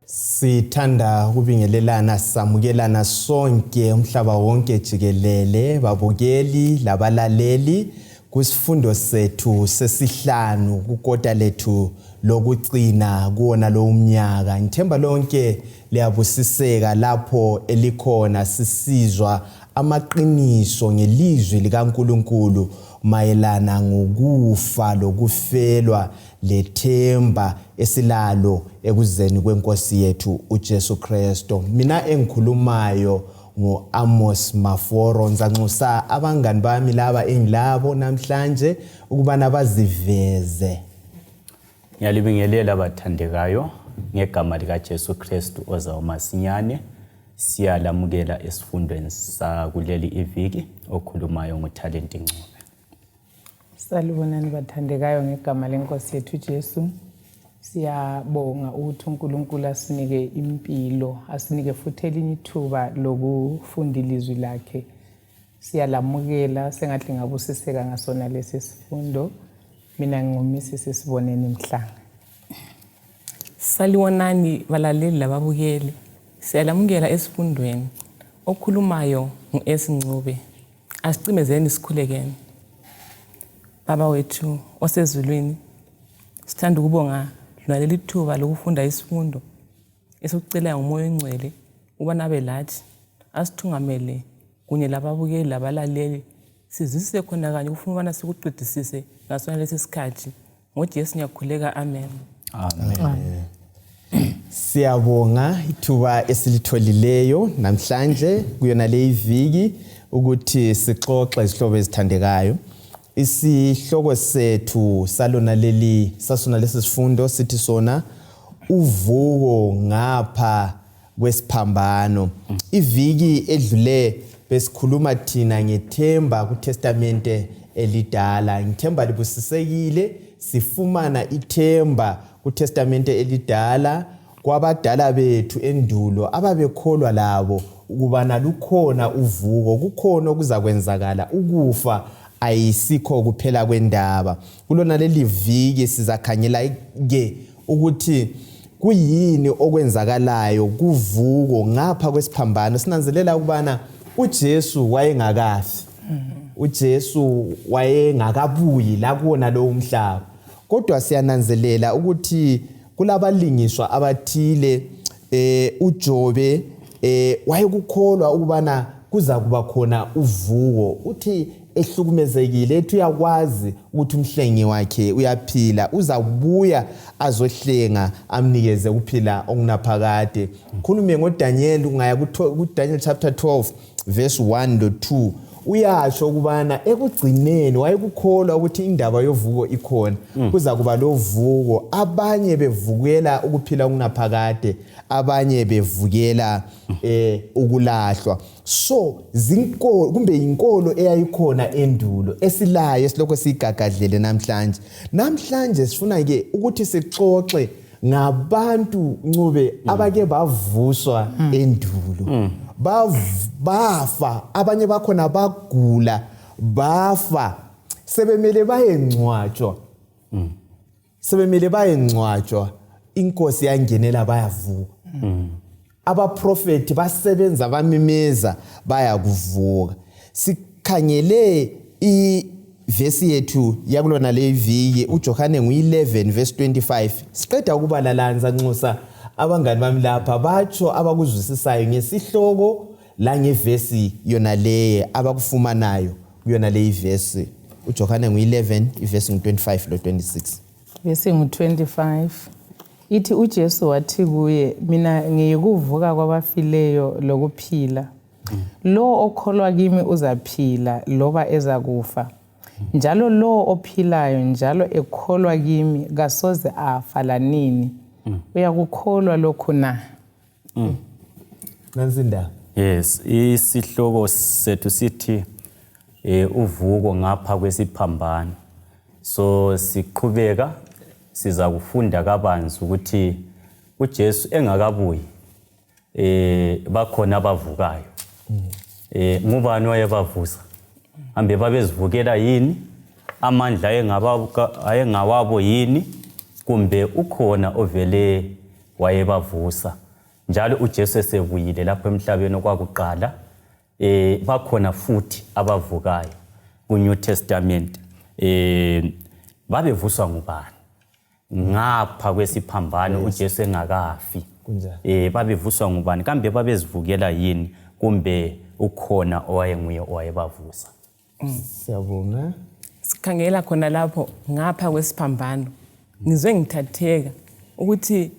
Sithanda ukubingelelana samukelana sonke umhlaba wonke jikelele babukeli labalaleli kusifundo sethu sesihlanu kukota lethu lokucina kuwona lo umnyaka. Ngithemba lonke liyabusiseka lapho elikhona sisizwa amaqiniso ngelizwi likaNkulunkulu mayelana ngokufa lokufelwa lethemba esilalo ekuzeni kwenkosi yethu uJesu Kristo. Mina engikhulumayo ngu-Amos Maforo. Ngizanxusa abangani bami laba engilabo namhlanje ukubana baziveze. Ngiyalibingelela bathandekayo ngegama likaJesu Kristu ozayo masinyane. Siyalamukela esifundweni sakuleli iviki okhulumayo nguThalente Ncube. Salibonani bathandekayo ngegama lenkosi yethu Jesu. Siyabonga ukuthi uNkulunkulu asinike impilo, asinike futhi elinye ithuba lokufunda ilizwi lakhe. Siyalamukela sengathi lingabusiseka ngasona lesi sifundo. Mina ngingumisi Sisiboneni Mhlanga. Saliwonani balaleli lababukeli. Siyalamukela esifundweni. Okhulumayo ngu-S Ncube. Asicimezeni sikhulekeni. Baba wethu osezulwini, sithanda ukubonga naleli thuba lokufunda isifundo esikucelayo ngomoya ongcwele ukubana abe lathi asithungamele kunye lababukeli labalaleli sizwisise khona kanye ukufuna ukubana sikuqedisise ngasona lesi sikhathi. NgoJesu ngiyakhuleka, amen. Amen. Amen. Siyabonga ithuba esilitholileyo namhlanje kuyona leyi viki ukuthi sixoxe izihlobo ezithandekayo. Isihloko sethu salona leli sasona lesi sifundo sithi sona uvuko ngapha kwesiphambano. Iviki edlule besikhuluma thina ngethemba kuTestamente elidala. Ngithemba libusisekile sifumana ithemba kuTestamente elidala kwabadala bethu endulo ababekholwa labo ukubana lukhona uvuko, kukhona okuzakwenzakala, ukufa ayisikho kuphela kwendaba. Kulona leli viki sizakhangela ke ukuthi kuyini okwenzakalayo kuvuko ngapha kwesiphambano. Sinanzelela ukubana uJesu wayengakafi, uJesu wayengakabuyi la kuwona lowo mhlaba, kodwa siyananzelela ukuthi kulabalingiswa abathile. uJobe wayekukholwa ukubana kuza kuba khona uvuko. Uthi ehlukumezekile ethi uyakwazi ukuthi umhlengi wakhe uyaphila, uzabuya azohlenga amnikeze ukuphila okunaphakade. Khulume ngoDaniel, ungaya kuDaniel chapter 12 verse 1 lo 2, uyasho ukubana ekugcineni wayekukholwa ukuthi indaba yovuko ikhona, kuza kuba lovuko, abanye bevukela ukuphila okunaphakade, abanye bevukela ukulahlwa. So zinkolo kumbe inkolo eyayikhona endulo esilayo esilokho siyigagadlele namhlanje. Namhlanje sifuna ke ukuthi sixoxe ngabantu Ncube abake bavuswa endulo, bafa, abanye bakhona bagula bafa, sebemele bayengcwatshwa, sebemele bayengcwatshwa, inkosi yangenela bayavuka. Abaprofethi basebenza bamemeza bayakuvuka. Sikhangele ivesi yethu yakulona le viki, uJohane ngu-11 verse 25. Siqeda ukubala la, ngizanxusa abangani bami lapha batsho abakuzwisisayo ngesihloko langevesi yona leye abakufumanayo kuyona leyi vesi. uJohane ngu-11 ivesi ngu-25 lo 26. Vesi ngu-25 ithi uJesu wathi kuye, mina ngiyikuvuka kwabafileyo lokuphila. Lo okholwa kimi uzaphila loba ezakufa. Njalo lo ophilayo njalo ekholwa kimi kasoze afa lanini. Uyakukholwa lokhu na? Nansi indaba. Yes, isihloko sethu sithi uvuko ngapha kwesiphambano. So siqhubeka siza kufunda kabanzi ukuthi uJesu engakabuyi bakhona abavukayo. Ngubani wayebavusa? Hambe babezivukela yini? Amandla ayengawabo yini? Kumbe ukhona ovele Wayebavusa njalo uJesu esebuyile lapho emhlabeni okwakuqala. Bakhona futhi abavukayo ku-New Testament. Babevuswa ngubani ngapha kwesiphambano uJesu engakafi? Babevuswa ngubani? Kambe babezivukela yini, kumbe ukhona owayenguye owayebavusa? Siyabonga. Sikhangela khona lapho ngapha kwesiphambano, ngizwe ngithatheka ukuthi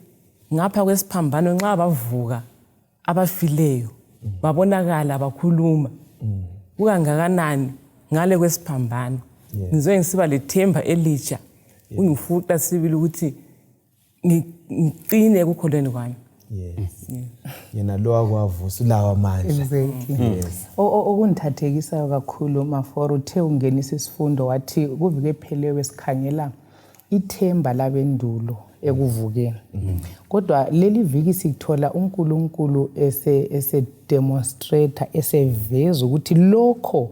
ngapha kwesiphambano nxa bavuka abafileyo babonakala bakhuluma, kukangakanani ngale kwesiphambano? Ngizwe ngisiba lethemba elitsha, ungifuqa sibili ukuthi ngiqine ekukholweni kwami. Yes, yena lo akwavusa ulawo amandla. Exactly. Okungithathekisayo kakhulu, Maforo, uthe ungenisa isifundo wathi kuvike epheleyo besikhangela ithemba labendulo ekuvukeni, kodwa leli viki sithola uNkulunkulu ese demonstrate, eseveza ukuthi lokho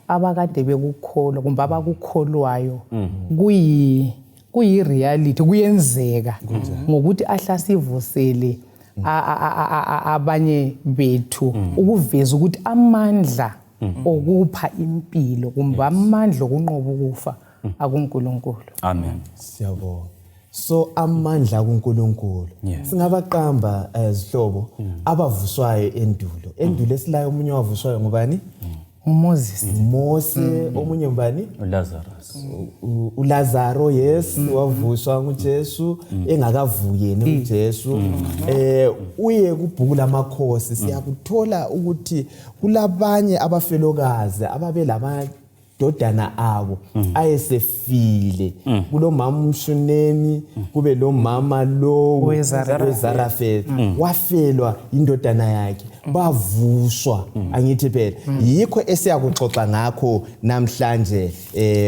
abakade bekukholwa kumbe abakukholwayo kuyi reality, kuyenzeka, ngokuthi ahlasivusele abanye bethu, ukuveza ukuthi amandla okupha impilo kumbe amandla okunqoba ukufa akuNkulunkulu. Amen. Siyabonga. So amandla kuNkulunkulu. Singabaqamba, zihlobo, abavuswayo endulo. Endulo esilayo, omunye wavuswayo ngubani? UMoses. Mose. Omunye ngubani? uLazarus. uLazaro, yes, wavuswa nguJesu engakavuki yena uJesu. Uye kubhuku lamakhosi, siyakuthola ukuthi kulabanye abafelokazi ababe lamadodana abo ayesefile. Kulomama umShunemi, kube lo mama lo WeZarefeth. weZarefeth, wafelwa indodana yakhe, bavuswa. Angithi phela yikho esiyakuxoxa ngakho namhlanje,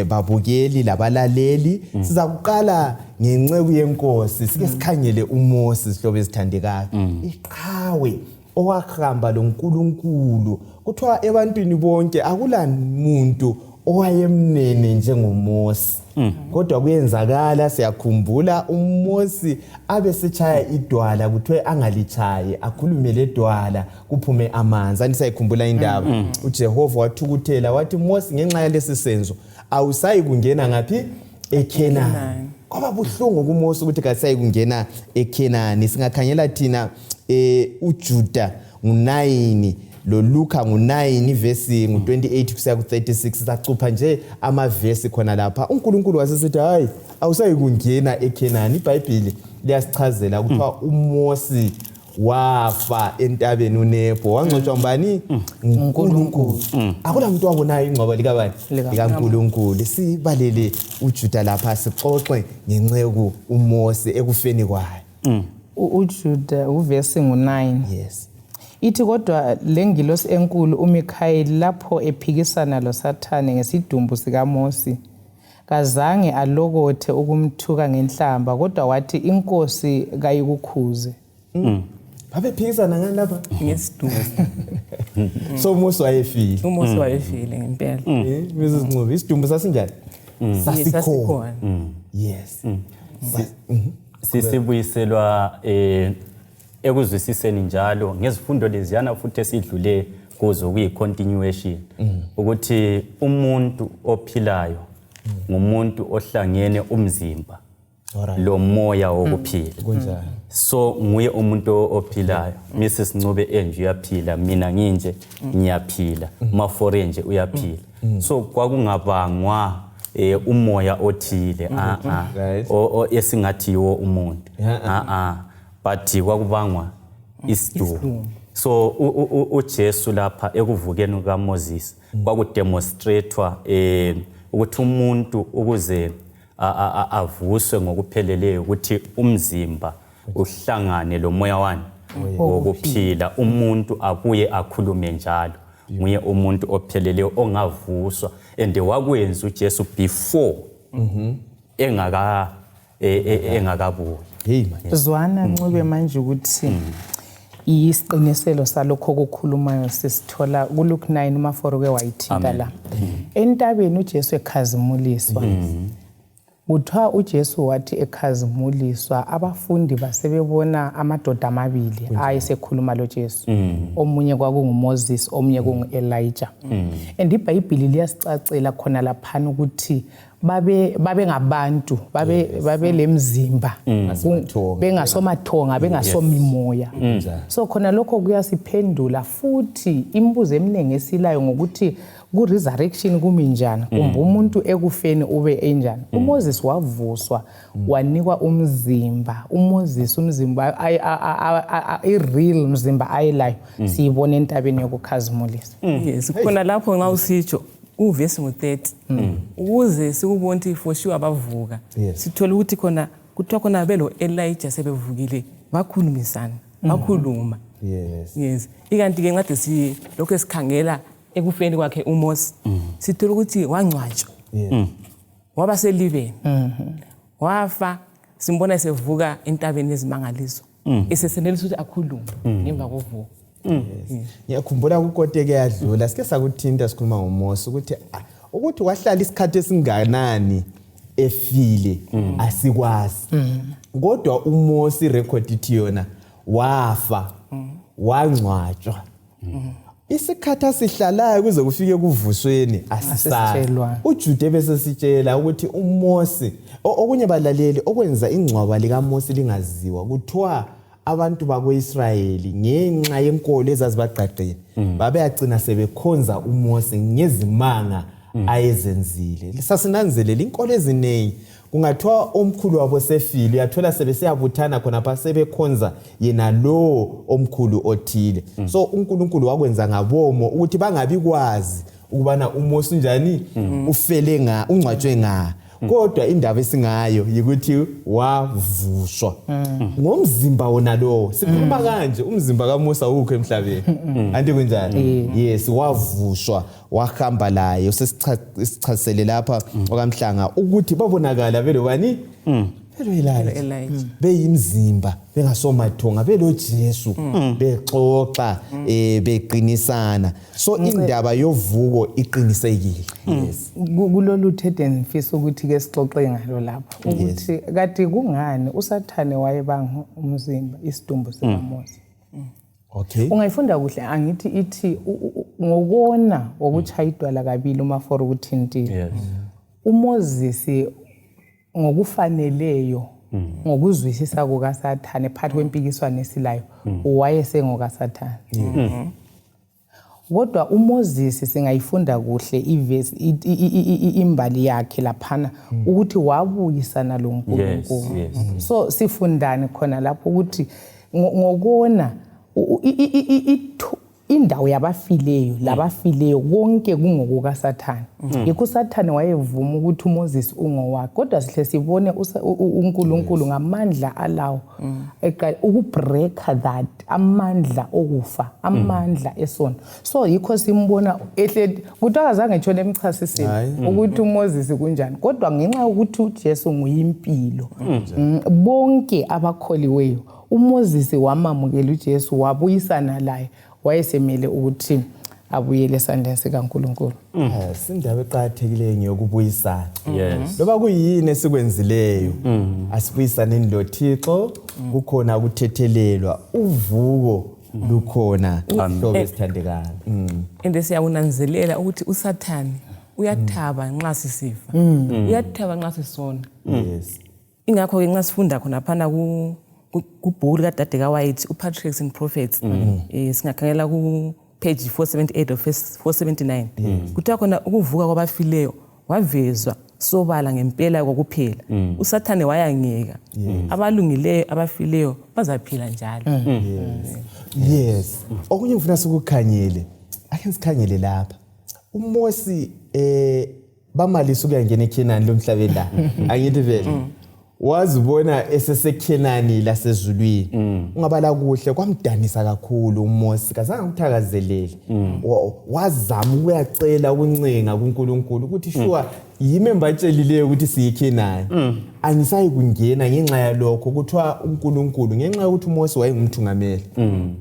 babukeli labalaleli. Siza kuqala ngenceku yenkosi, sike sikhangele uMose, sihlobo ezithandekayo, iqhawe owahamba loNkulunkulu. Kuthiwa ebantwini bonke akula muntu owayemnene njengoMose, kodwa kuyenzakala, siyakhumbula, uMose abe sechaya idwala, kuthiwe angalichayi, akhulume ledwala kuphume amanzi. Andisayikhumbula indaba. uJehova wathukuthela, wathi, "Mose, ngenxa yalesi senzo awusayi kungena ngaphi? EKhenani." Kwaba buhlungu kuMose ukuthi kasayi kungena eKhenani. Singakhangela thina uJuda ngu9 lo Luka ngu9, ivesi ngu28 kusiya ku36. Sacupha nje amavesi khona lapha. UNkulunkulu wasesithi, "Hayi, awusayi kungena eKhenani." IBhayibheli liyasichazela, kuthiwa uMose wafa entabeni uNebho, wangcwatshwa ngubani? NguNkulunkulu. Akula muntu wabonayo ingcwaba likabani? LikaNkulunkulu. Sibalele uJuda lapha, sixoxe ngenceku uMose ekufeni kwayo. UJuda uvesi ngu-9. Yes. Ithi, kodwa le ngilosi enkulu uMikhayeli, lapho ephikisana loSathane ngesidumbu sikaMosi, kazange alokothe ukumthuka ngenhlamba, kodwa wathi, "Inkosi kayikukhuze." Babephikisana ngani lapha? Ngesidumbu. So uMose wayefile. UMose wayefile ngempela. Mrs Ncube, isidumbu sasinjani? Sasikhona. Sasikhona. Yes. Sisibuyiselwa ekuzwisiseni njalo ngezifundo leziyana futhi esidlule kuzo, kuyi-continuation, ukuthi umuntu ophilayo ngumuntu ohlangene umzimba lo moya wokuphila. Kunjalo. So nguye umuntu ophilayo. Mrs Ncube enje uyaphila, mina nginje ngiyaphila, Mafore nje uyaphila. So kwakungabangwa umoya othile, ah ah, esingathi yiwo umuntu, ah ah, but kwakubangwa isidumbu. So uJesu lapha ekuvukeni kukaMoses kwakudemonstratewa ukuthi umuntu ukuze avuswe ngokupheleleyo, ukuthi umzimba uhlangane lo moya wani wokuphila, umuntu abuye akhulume njalo, nguye umuntu opheleleyo ongavuswa. And wakwenza uJesu before engakabuyi. Hey man. Zwana, Ncube, manje ukuthi isiqiniselo salokho okukhulumayo sisithola kuLuke 9, uMaforo ke wayithinta la entabeni uJesu ekhazimuliswa. Kuthiwa uJesu wathi ekhazimuliswa, abafundi basebebona amadoda amabili ayesekhuluma loJesu. Omunye kwakunguMoses, omunye kungu-Elijah. And iBhayibhili liyasicacela khona laphana ukuthi babengabantu, babelemzimba, bengasomathonga, bengasomimoya. So khona lokho kuyasiphendula futhi imibuzo eminingi esilayo ngokuthi ku-resurrection kumi njani, kumbe umuntu ekufeni ube enjani. UMoses wavuswa, wanikwa umzimba. UMoses umzimba, i-real mzimba ayelayo siyibona entabeni yokukhazimulisa. Yes, khona lapho nxa usitsho uvesi ngo-30, ukuze sikubone ukuthi for sure bavuka, sithole ukuthi khona kuthiwa khona belo-Elijah sebevukile, bakhulumisana, bakhuluma. Yes, ikanti-ke ncade lokhu esikhangela ekufeni kwakhe uMose, sithola ukuthi wangcwatshwa, waba selibeni, wafa, simbona sevuka entabeni yezimangaliso, esesenelisa ukuthi akhulume ngemva kovuko. Ngiyakhumbula kukoteke yadlula sike sakuthinta sikhuluma ngoMose ukuthi wahlala isikhathi esinganani efile asikwazi, kodwa uMose irekhodi ithi yona wafa, wangcwatshwa. Isikhathi asihlalayo kuze kufike kuvusweni asisazi. Asisitshelwa. UJude bese sitshela ukuthi uMose, okunye balaleli, okwenza ingcwaba likaMose lingaziwa, kuthiwa abantu bakwa-Israyeli ngenxa yenkolo ezazibagqagqile babeyagcina sebekhonza uMose ngezimanga ayezenzile. Sasinanzelela inkolo eziningi, kungathiwa omkhulu wabo sefile, uyathola sebesiyabuthana khonapha sebekhonza yena lo omkhulu othile. So uNkulunkulu wakwenza ngabomo ukuthi bangabi kwazi ukubana uMose unjani, ufele nga, ungcwatshwe nga. Kodwa indaba esingayo yikuthi wavuswa ngomzimba wona lowo. Sikhuluma kanje umzimba kaMose awukho emhlabeni, anti kunjani? Yes, wavuswa, wahamba laye. Sesichasele lapha okamhlanga ukuthi babonakala belobani, belo-Elijah, Elijah. Beyimzimba, bengasomathonga, beloJesu, bexoxa, beqinisana. So indaba yovuko iqinisekile, yes. Kulolu thede ngifisa ukuthi ke sixoxe ngalo lapha, ukuthi kati kungani uSathane wayebanga umzimba, isidumbu sikaMose. Ungayifunda kuhle, angithi ithi ngokona wokuchaya idwala kabili uMaforo ukuthintile. UMoses ngokufaneleyo, ngokuzwisisa kukaSathane phakathi kwempikiswano esilayo, wayesengokaSathane. Kodwa uMoses singayifunda kuhle ivesi, imbali yakhe laphana, ukuthi wabuyisana lo Nkulunkulu. So sifundani khona lapho? Ukuthi ngokona indawo yabafileyo labafileyo konke kungokukaSathane. Yikho uSathane wayevuma ukuthi uMoses ungowakhe, kodwa sihle sibone uNkulunkulu ngamandla alawo ukubreaka that amandla okufa, amandla esono. So yikho simbona ehle, kuthiwa akazange etshone emchasiseni ukuthi uMoses kunjani, kodwa ngenxa yokuthi uJesu nguyimpilo, bonke abakholiweyo, uMoses wamamukela uJesu, wabuyisana laye, wayesemele ukuthi abuyele esandleni sikaNkulunkulu. Yes, indaba eqakathekileyo ngeyokubuyisana. Loba kuyini esikwenzileyo, asibuyisaneni loThixo, kukhona ukuthethelelwa, uvuko lukhona, hlobo esithandekayo. And siyakunanzelela ukuthi uSathane uyathaba nxa sisifa, uyathaba nxa sisona. Ingakho-ke nxa sifunda khonaphana kubhuku likadade kaWhite, uPatriarchs and Prophets, singakhangela ku-page 478 or 479, kuthiwa khona ukuvuka kwabafileyo wavezwa sobala ngempela kokuphela. USathane wayangeka. Abalungileyo abafileyo bazaphila njalo. Yes. Okunye ngifuna sikukhangele. Ake sikhangele lapha. UMosi bamalisa ukuyangena eKhenani lomhlabeni la. Angithi vele. Wazibona eseseKhenani lasezulwini. Ungabala kuhle, kwamdanisa kakhulu uMosi, kazange akuthakazelele. Wazama ukuyacela, ukuncenga kuNkulunkulu ukuthi shuwa yimi embatshelileyo ukuthi siyiKhenani. Angisayi kungena ngenxa yalokho. Kuthiwa uNkulunkulu, ngenxa yokuthi uMose wayengumthungameli,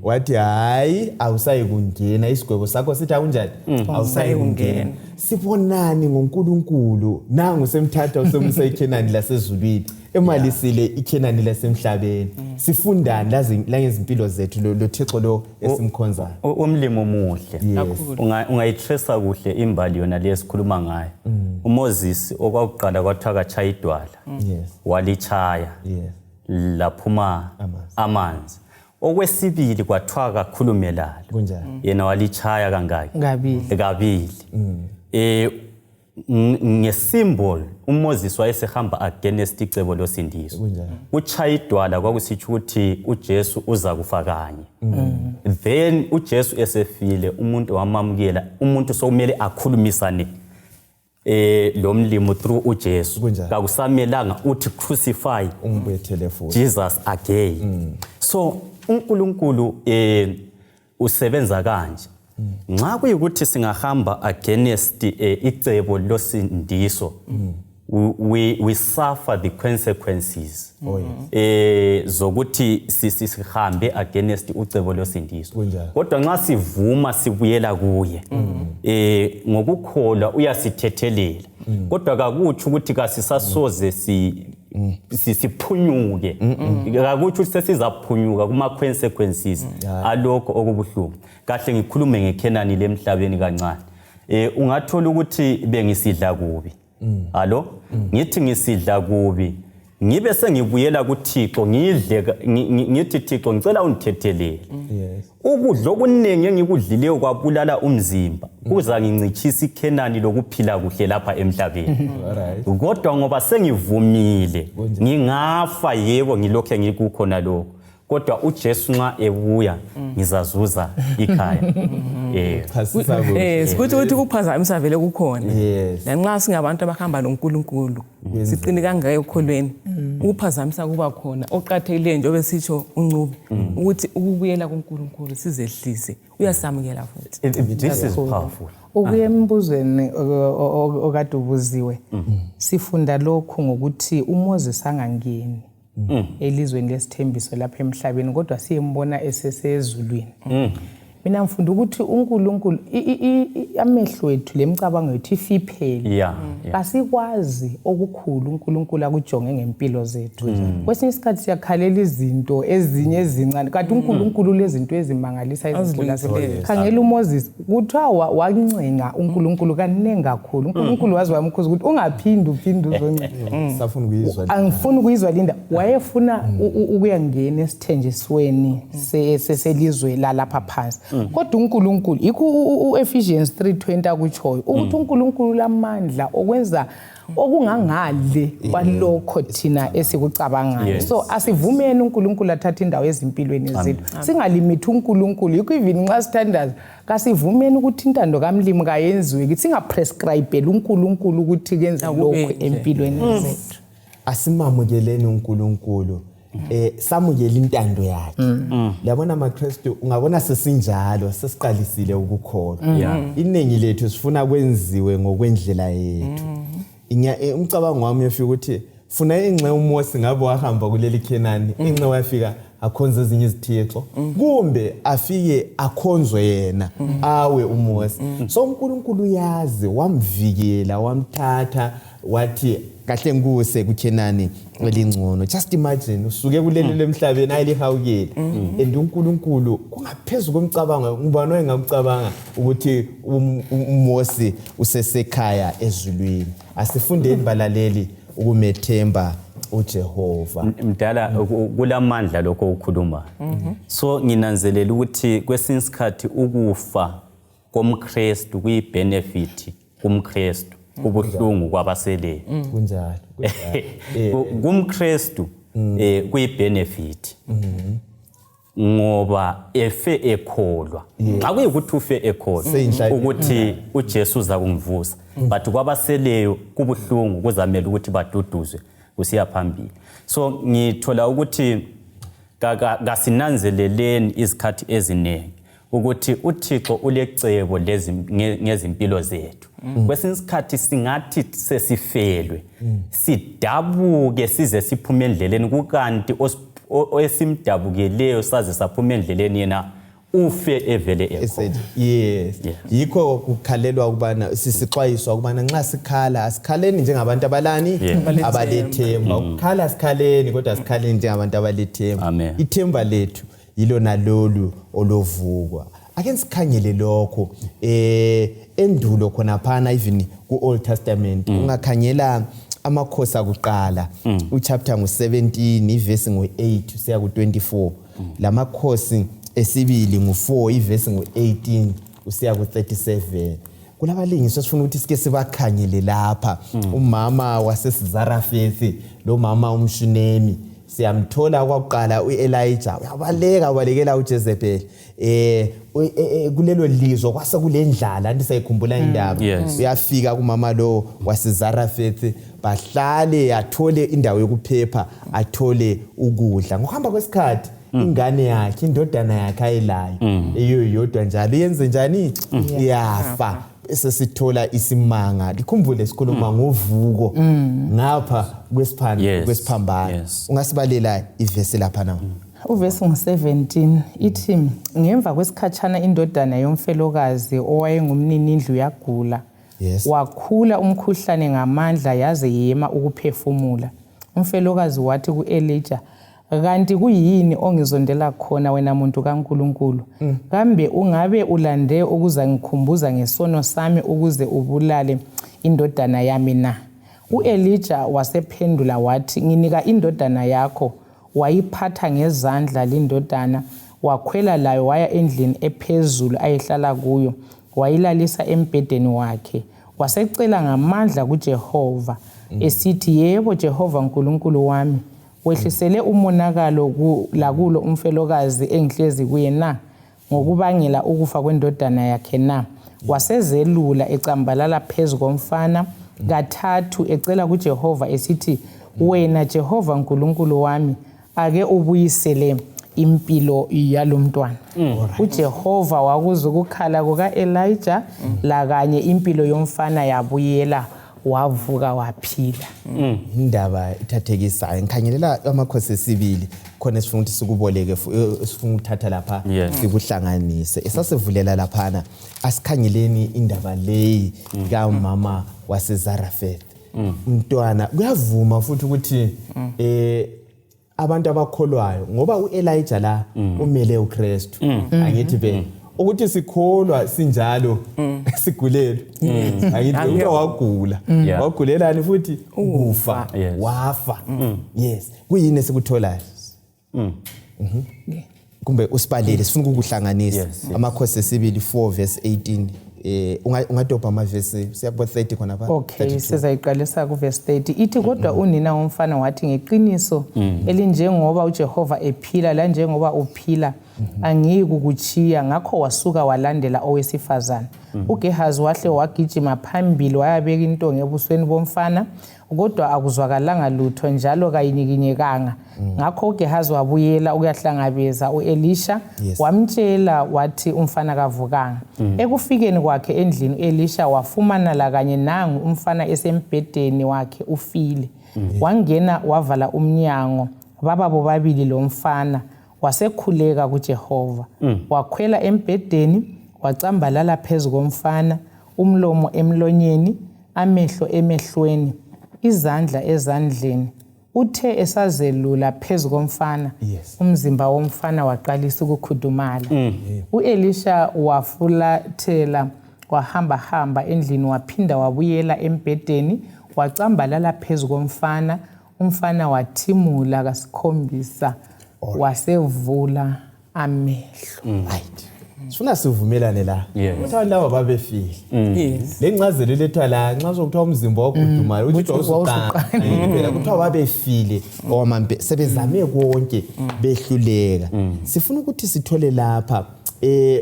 wathi hayi, awusayi kungena, isigwebo sakho sithi akunjani, awusayi kungena. Sibonani ngoNkulunkulu? Nangu semthatha usemusa iKhenani lasezulwini, emalisile iKhenani lasemhlabeni. Sifundani langezimpilo zethu lo Thixo lo esimkhonzayo? Umlimi omuhle. Ungayitresa kuhle imbali yona le esikhuluma ngayo. UMoses okwakuqala kwathiwa katshaya idwala, walichaya, laphuma amanzi. Okwesibili kwathiwa kakhulume lalo, yena walichaya kangaki? Kabili. Ngesymbol uMoses wayesehamba against icebo losindiso. Uchaya idwala kwakusitsho ukuthi uJesu uza kufa kanye. Then uJesu esefile, umuntu wamamukela, umuntu sokumele akhulumisane lo mlimo through uJesu. Kakusamelanga uthi crucify ungibethele futhi Jesus again. So uNkulunkulu usebenza kanje. Nxa kuyikuthi singahamba against icebo losindiso, we suffer the consequences. Zokuthi sihambe against ucebo losindiso. Kodwa nxa sivuma sibuyela kuye, ngokukholwa uyasithethelela. Kodwa kakutsho ukuthi kasisasoze siphunyuke. Kakutsho ukuthi sesizaphunyuka kuma consequences alokho okubuhlungu. Kahle ngikhulume ngeKhenani lemhlabeni kancane. Ungathola ukuthi bengisidla kubi. Alo? Ngithi ngisidla kubi, ngibe sengibuyela kuThixo, ngidle ngithi Thixo ngicela ungithethelele. Ukudla okuningi engikudlileyo kwabulala umzimba, kuza ngincitshisa iKhenani lokuphila kuhle lapha emhlabeni. Kodwa ngoba sengivumile, ngingafa yebo ngilokhe ngikukhona lokho. Kodwa uJesu nxa ebuya ngizazuza ikhaya. Sikuthi ukuthi ukuphazamisa vele kukhona. Lanxa singabantu abahamba noNkulunkulu, siqine kangaka ekukholweni, ukuphazamisa kuba khona. Oqathekileyo njengoba sitsho uNcube ukuthi ukubuyela kuNkulunkulu sizehlise, uyasamukela futhi. This is powerful. Ukuya embuzweni okade ubuziwe, sifunda lokhu ngokuthi uMoses angangeni elizweni lesithembiso lapha emhlabeni, kodwa siyembona esesezulwini. Mina ngifunda ukuthi uNkulunkulu amehlo ethu lemicabango yethu ifiphele. Asikwazi okukhulu uNkulunkulu akujonge ngempilo zethu. Kwesinye isikhathi siyakhalela izinto ezinye ezincane, kanti uNkulunkulu lezinto ezimangalisa ezinkulu. Khangela uMoses, kuthiwa wancenga uNkulunkulu kaningi kakhulu. uNkulunkulu waze wamkhuza ukuthi ungaphindi uphinde uzoncenga. Safuna ukuyizwa. Angifuni ukuyizwa linda. Wayefuna ukuyangena esithenjisweni selizwe lalapha phansi. Kodwa uNkulunkulu, yikho uEphesians 3:20 akutshoyo ukuthi uNkulunkulu lamandla okwenza okungangale kwalokho thina esikucabangayo. So asivumeni uNkulunkulu athathe indawo ezimpilweni zethu, singalimithi uNkulunkulu. Yikho even nxa sithandaza kasivumeni ukuthi intando kaMlimi kayenziwe kithi, singaprescribeli uNkulunkulu ukuthi kenze lokho empilweni zethu. Asimamukeleni uNkulunkulu, samukele intando yakhe. Yabona amaKristu, ungabona sesinjalo sesiqalisile ukukholwa. Iningi lethu sifuna kwenziwe ngokwendlela yethu. Umcabango wami uyafika ukuthi funa ingxe uMose ngabe wahamba kuleli Khenani, ingxe wafika akhonze ezinye izithixo, kumbe afike akhonzwe yena awe uMose. So uNkulunkulu uyazi, wamvikela, wamthatha, wathi kahle ngikuse kuKhenani elingcono. Just imagine usuke kuleli lemhlabeni ayilihawukele, and uNkulunkulu kungaphezulu komcabango. Ngubani oyengakucabanga ukuthi uMose usesekhaya ezulwini? Asifundeni balaleli ukumethemba uJehova. Mdala, kulamandla lokho ukukhuluma. So nginanzelela ukuthi kwesinye isikhathi ukufa komKristu kuyibenefit kumKristu, kubuhlungu kwabaseleyo. Kunjalo. KumKristu kuyibenefit ngoba efe ekholwa. Xa kuyikuthi ufe ekholwa ukuthi uJesu uza kumvusa, but kwabaseleyo kubuhlungu, kuzamela ukuthi baduduzwe kusiya phambili. So ngithola ukuthi kasinanzeleleni izikhathi eziningi ukuthi uThixo ulecebo ngezimpilo zethu. Kwesinye isikhathi singathi sesifelwe, sidabuke size siphume endleleni, kukanti esimdabukeleyo saze saphuma endleleni yena ufe evele ekhona. Yes. Yikho kukhalelwa ukubana sisixwayiswa ukubana nxa sikhala asikhaleni njengabantu abalani abalethemba. Ukukhala sikhaleni kodwa sikhaleni njengabantu abalethemba. Ithemba lethu yilona lolu olovukwa. Ake sikhangele lokho endulo khonaphana, even ku Old Testament ungakhangela amakhosi akuqala uchapter ngu17 ivesi ngu8 usiya ku24, lamakhosi esibili ngu4 ivesi ngu18 usiya ku37. Kulabalingiswa sifuna ukuthi sike sibakhangele lapha. Umama waseSarafethi lo mama umShunemi siyamthola kwakuqala uElijah uyabaleka ubalekela uJezebel kulelo lizwe kwase kulendlala, anti sayikhumbula indaba. Uyafika kumama lo waseZarafethi, bahlale athole indawo yokuphepha, athole ukudla. Ngokuhamba kwesikhathi ingane yakhe, indodana yakhe ayilayo eyodwa njalo yenze njani, iyafa. Sesithola isimanga. Likhumbule sikhuluma ngovuko ngapha kwesiphambano. Ungasibalela ivesi lapha na? Uvesi ngu-17 ithi, ngemva kwesikhatshana indodana yomfelokazi owayengumninindlu yagula. Wakhula umkhuhlane ngamandla yaze yema ukuphefumula. Umfelokazi wathi ku-Elijah, kanti kuyini ongizondela khona wena muntu kaNkulunkulu? Kambe ungabe ulande ukuzangikhumbuza ngesono sami ukuze ubulale indodana yami na? U-Elijah wasephendula wathi, nginika indodana yakho. Wayiphatha ngezandla lindodana, wakhwela layo waya endlini ephezulu ayehlala kuyo, wayilalisa embhedeni wakhe. Wasecela ngamandla kuJehova esithi, yebo Jehova Nkulunkulu wami, wehlisele umonakalo lakulo umfelokazi engihlezi kuye na, ngokubangela ukufa kwendodana yakhe na? Wasezelula ecambalala phezu komfana kathathu ecela kuJehova esithi, wena Jehova Nkulunkulu wami, ake ubuyisele impilo yalomntwana. uJehova wakuzwa ukukhala kuka-Elijah, lakanye impilo yomfana yabuyela, wavuka waphila. Indaba ithathekisayo. Ngikhangelela amakhosi esibili khona esifuna ukuthi sikuboleke, sifuna ukuthatha lapha sikuhlanganise. Esasivulela laphana, asikhangeleni indaba leyi kamama waseZarafeth. Umntwana kuyavuma futhi ukuthi abantu abakholwayo, ngoba uElijah la umele uKristu, angithi be ukuthi sikholwa sinjalo sigulelwe, angithi umuntu wagula, wagulelani futhi ukufa, wafa. Yes, kuyini esikutholayo? Kumbe usibalele, sifuna ukukuhlanganisa. Amakhosi esibili 4 verse 18. Ungadobha amavesi siyakubo 30 khona pha. Okay, sizayiqalisa ku verse 30. Ithi, kodwa unina womfana wathi, ngeqiniso elinjengoba uJehova ephila la njengoba uphila, angiyi kukuchiya. Ngakho wasuka walandela owesifazana. uGehazi wahle wagijima phambili wayabeka intonga ebusweni bomfana, kodwa akuzwakalanga lutho njalo kayinyikinyekanga. Ngakho uGehazi wabuyela ukuyahlangabeza uElisha, wamtshela wathi umfana kavukanga. Ekufikeni kwakhe endlini uElisha wafumana la kanye nangu umfana esembhedeni wakhe ufile. Wangena wavala umnyango, baba bobabili lomfana, wasekhuleka kuJehova. Wakhwela embhedeni, wacambalala phezu komfana, umlomo emlonyeni, amehlo emehlweni, izandla ezandleni. Uthe esazelula phezu komfana, umzimba womfana waqalisa ukukhudumala. UElisha wafulathela wahamba hamba endlini, waphinda wabuyela embhedeni, wacambalala phezu komfana. Umfana wathimula kasikhombisa, wasevula amehlo. Right, sifuna sivumelane la ukuthi abantu laba babefile. Le ncazelo elethwa la nxa sokuthiwa umzimba wagudumayo, uthi wawusuqala phela, kuthiwa babefile okwamampe, sebezame konke behluleka. Sifuna ukuthi sithole lapha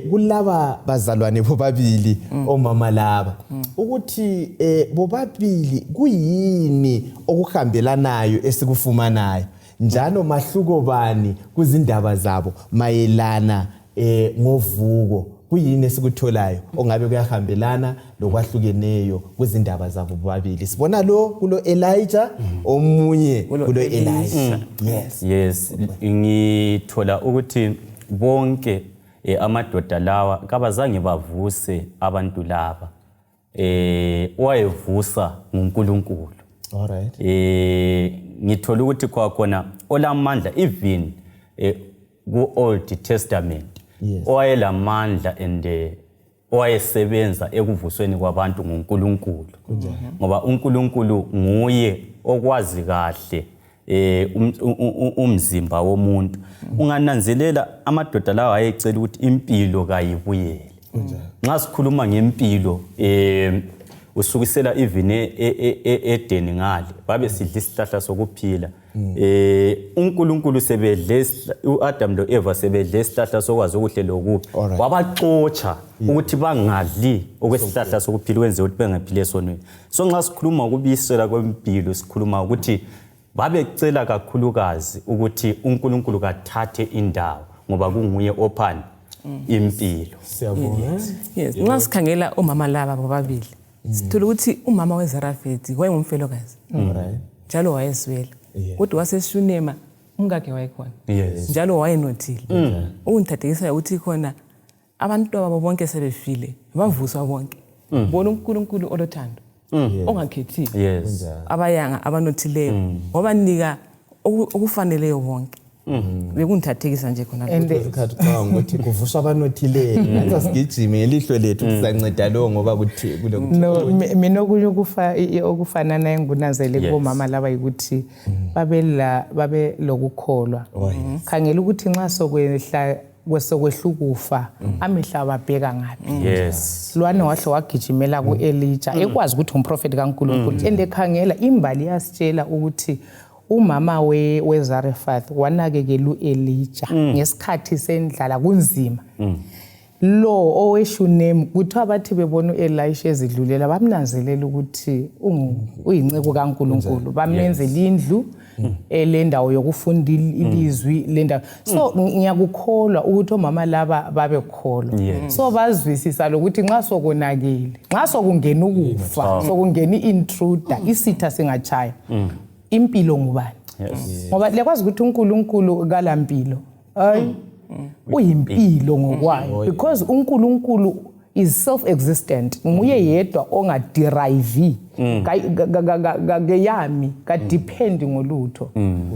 kulaba bazalwane bobabili, omama laba, ukuthi bobabili kuyini okuhambelanayo esikufumanayo, njalo mahluko bani kuzindaba zabo mayelana ngovuko. Kuyini esikutholayo ongabe kuyahambelana lokwahlukeneyo kwizindaba zabo bobabili? Sibona lo kulo Elijah, omunye kulo Elisha. Yes. Yes, ngithola ukuthi bonke amadoda lawa kabazange bavuse abantu laba. Owayevusa nguNkulunkulu. All right. Ngithola ukuthi kwakhona olamandla even ku Old Testament. Owayelamandla and owayesebenza ekuvusweni kwabantu nguNkulunkulu. Ngoba uNkulunkulu nguye okwazi kahle umzimba womuntu. Ungananzelela amadoda lawa ayecela ukuthi impilo kayibuyele. Nxa sikhuluma ngempilo usukisela even eEden ngale babe sidla isihlahla sokuphila. uNkulunkulu sebedle uAdam loEva sebedle isihlahla sokwazi okuhle lokubi, wabaxotsha ukuthi bangadli okwesihlahla sokuphila wenze ukuthi bengaphili esonweni. So nxa sikhuluma ukubuyisela kwempilo sikhuluma ukuthi babecela kakhulukazi ukuthi uNkulunkulu kathathe indawo ngoba kunguye ophana impilo. Siyabonga. Yes, nxa sikhangela omama laba bobabili sithola ukuthi umama weZarafethi wayengumfelokazi. Njalo wayeswela. Kodwa waseShunema umkakhe wayekhona. Njalo wayenothile. Okungithathekisayo ukuthi khona abantu babo bonke sebefile, bavuswa bonke. Bona uNkulunkulu olothando. Ongakhethiyo. Abayanga abanothileyo wabanika okufaneleyo bonke. Bekungithathekisa nje khona. Isikhathi ucabanga ukuthi kuvuswa abanothileyo. Ngathi sigijime ngelihlo lethu sizanceda lo ngoba kuthi kulokuthi. No, mina okunye okufanana engunazele kubomama laba ukuthi babe lokukholwa. Khangela ukuthi nxa sokwehla kwesokwehlukufa amehla ababheka ngaphi. Lwana wahle wagijimela kuElijah ekwazi ukuthi umprofeti kaNkulunkulu. Ende khangela imbali yasitshela ukuthi umama weZarephath wanakekela uElijah ngesikhathi sendlala kunzima. Lo oweShunem kuthiwa bathi bebona uElisha ezidlulela bamnanzelela ukuthi uyinceku kaNkulunkulu, bamenzela indlu elendawo yokufunda ilizwi lendawo. So ngiyakukholwa ukuthi omama laba babekholwa. So bazwisisa lokuthi nxa sokonakele, nxa sokungena ukufa, sokungena i-intruder, isitha singachaya, impilo ngubani? Ngoba lekwazi ukuthi uNkulunkulu kalampilo. Hayi, uyimpilo ngokwayo, because uNkulunkulu is self-existent. Nguye yedwa ongaderive kayami, kadepend ngolutho.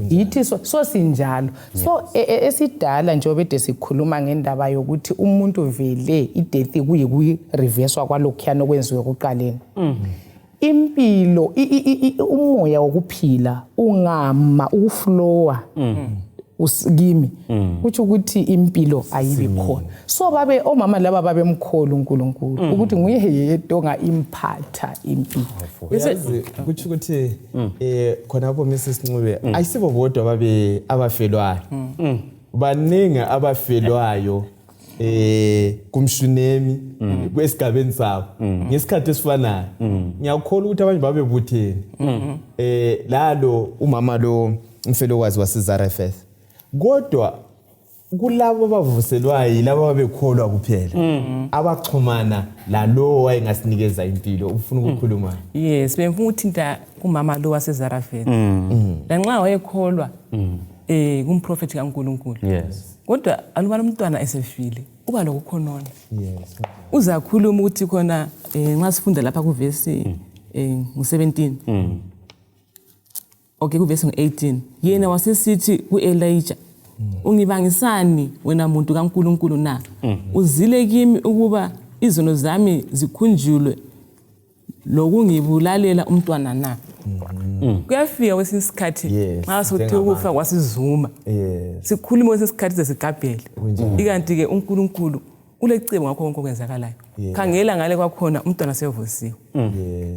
Yithi so sinjalo. So esidala nje obede sikhuluma ngendaba yokuthi umuntu vele ideath kuyi-reverswa kwalokhuyana okwenziwe ekuqaleni. Impilo, umoya wokuphila ungama ukuflowa kimi, kutsho ukuthi impilo ayibi khona. So babe omama laba babemkholo uNkulunkulu ukuthi nguye yedwa onga-impacta impilo. Uyazi kutsho ukuthi khonapho Mrs Ncube ayisibo bodwa babe abafelwayo. Baningi abafelwayo kumshunemi kwesigabeni sabo ngesikhathi esifanayo. Ngiyakholwa ukuthi abanye babebuthene lalo umama lo umfelokazi waseZarephath, kodwa kulabo abavuselwayo yilabo ababekholwa kuphela abaxhumana lalowo wayengasinikeza impilo. Ufuna ukukhuluma? Yes, bengifuna ukuthinta kumama lo waseZarephath. Lanxa wayekholwa kumprofeti kaNkulunkulu. Kodwa alubana umntwana esefile uba lokukhonona. Uzakhuluma ukuthi khona nxa sifunda lapha kuvesi ngu-17. Okay, kuvesi ngu-18. Yena wasesithi kuElijah, ungibangisani wena muntu kaNkulunkulu na? Uzile kimi ukuba izono zami zikhunjulwe lokungibulalela umntwana na? Kuyafika kwesinye isikhathi nxa sokuthiwa ukufa kwasizuma. Sikhulume kwesinye isikhathi sesigabhele. Ikanti-ke uNkulunkulu ulecebo ngakho konke okwenzakalayo. Khangela ngale kwakhona umntwana sevusiwe.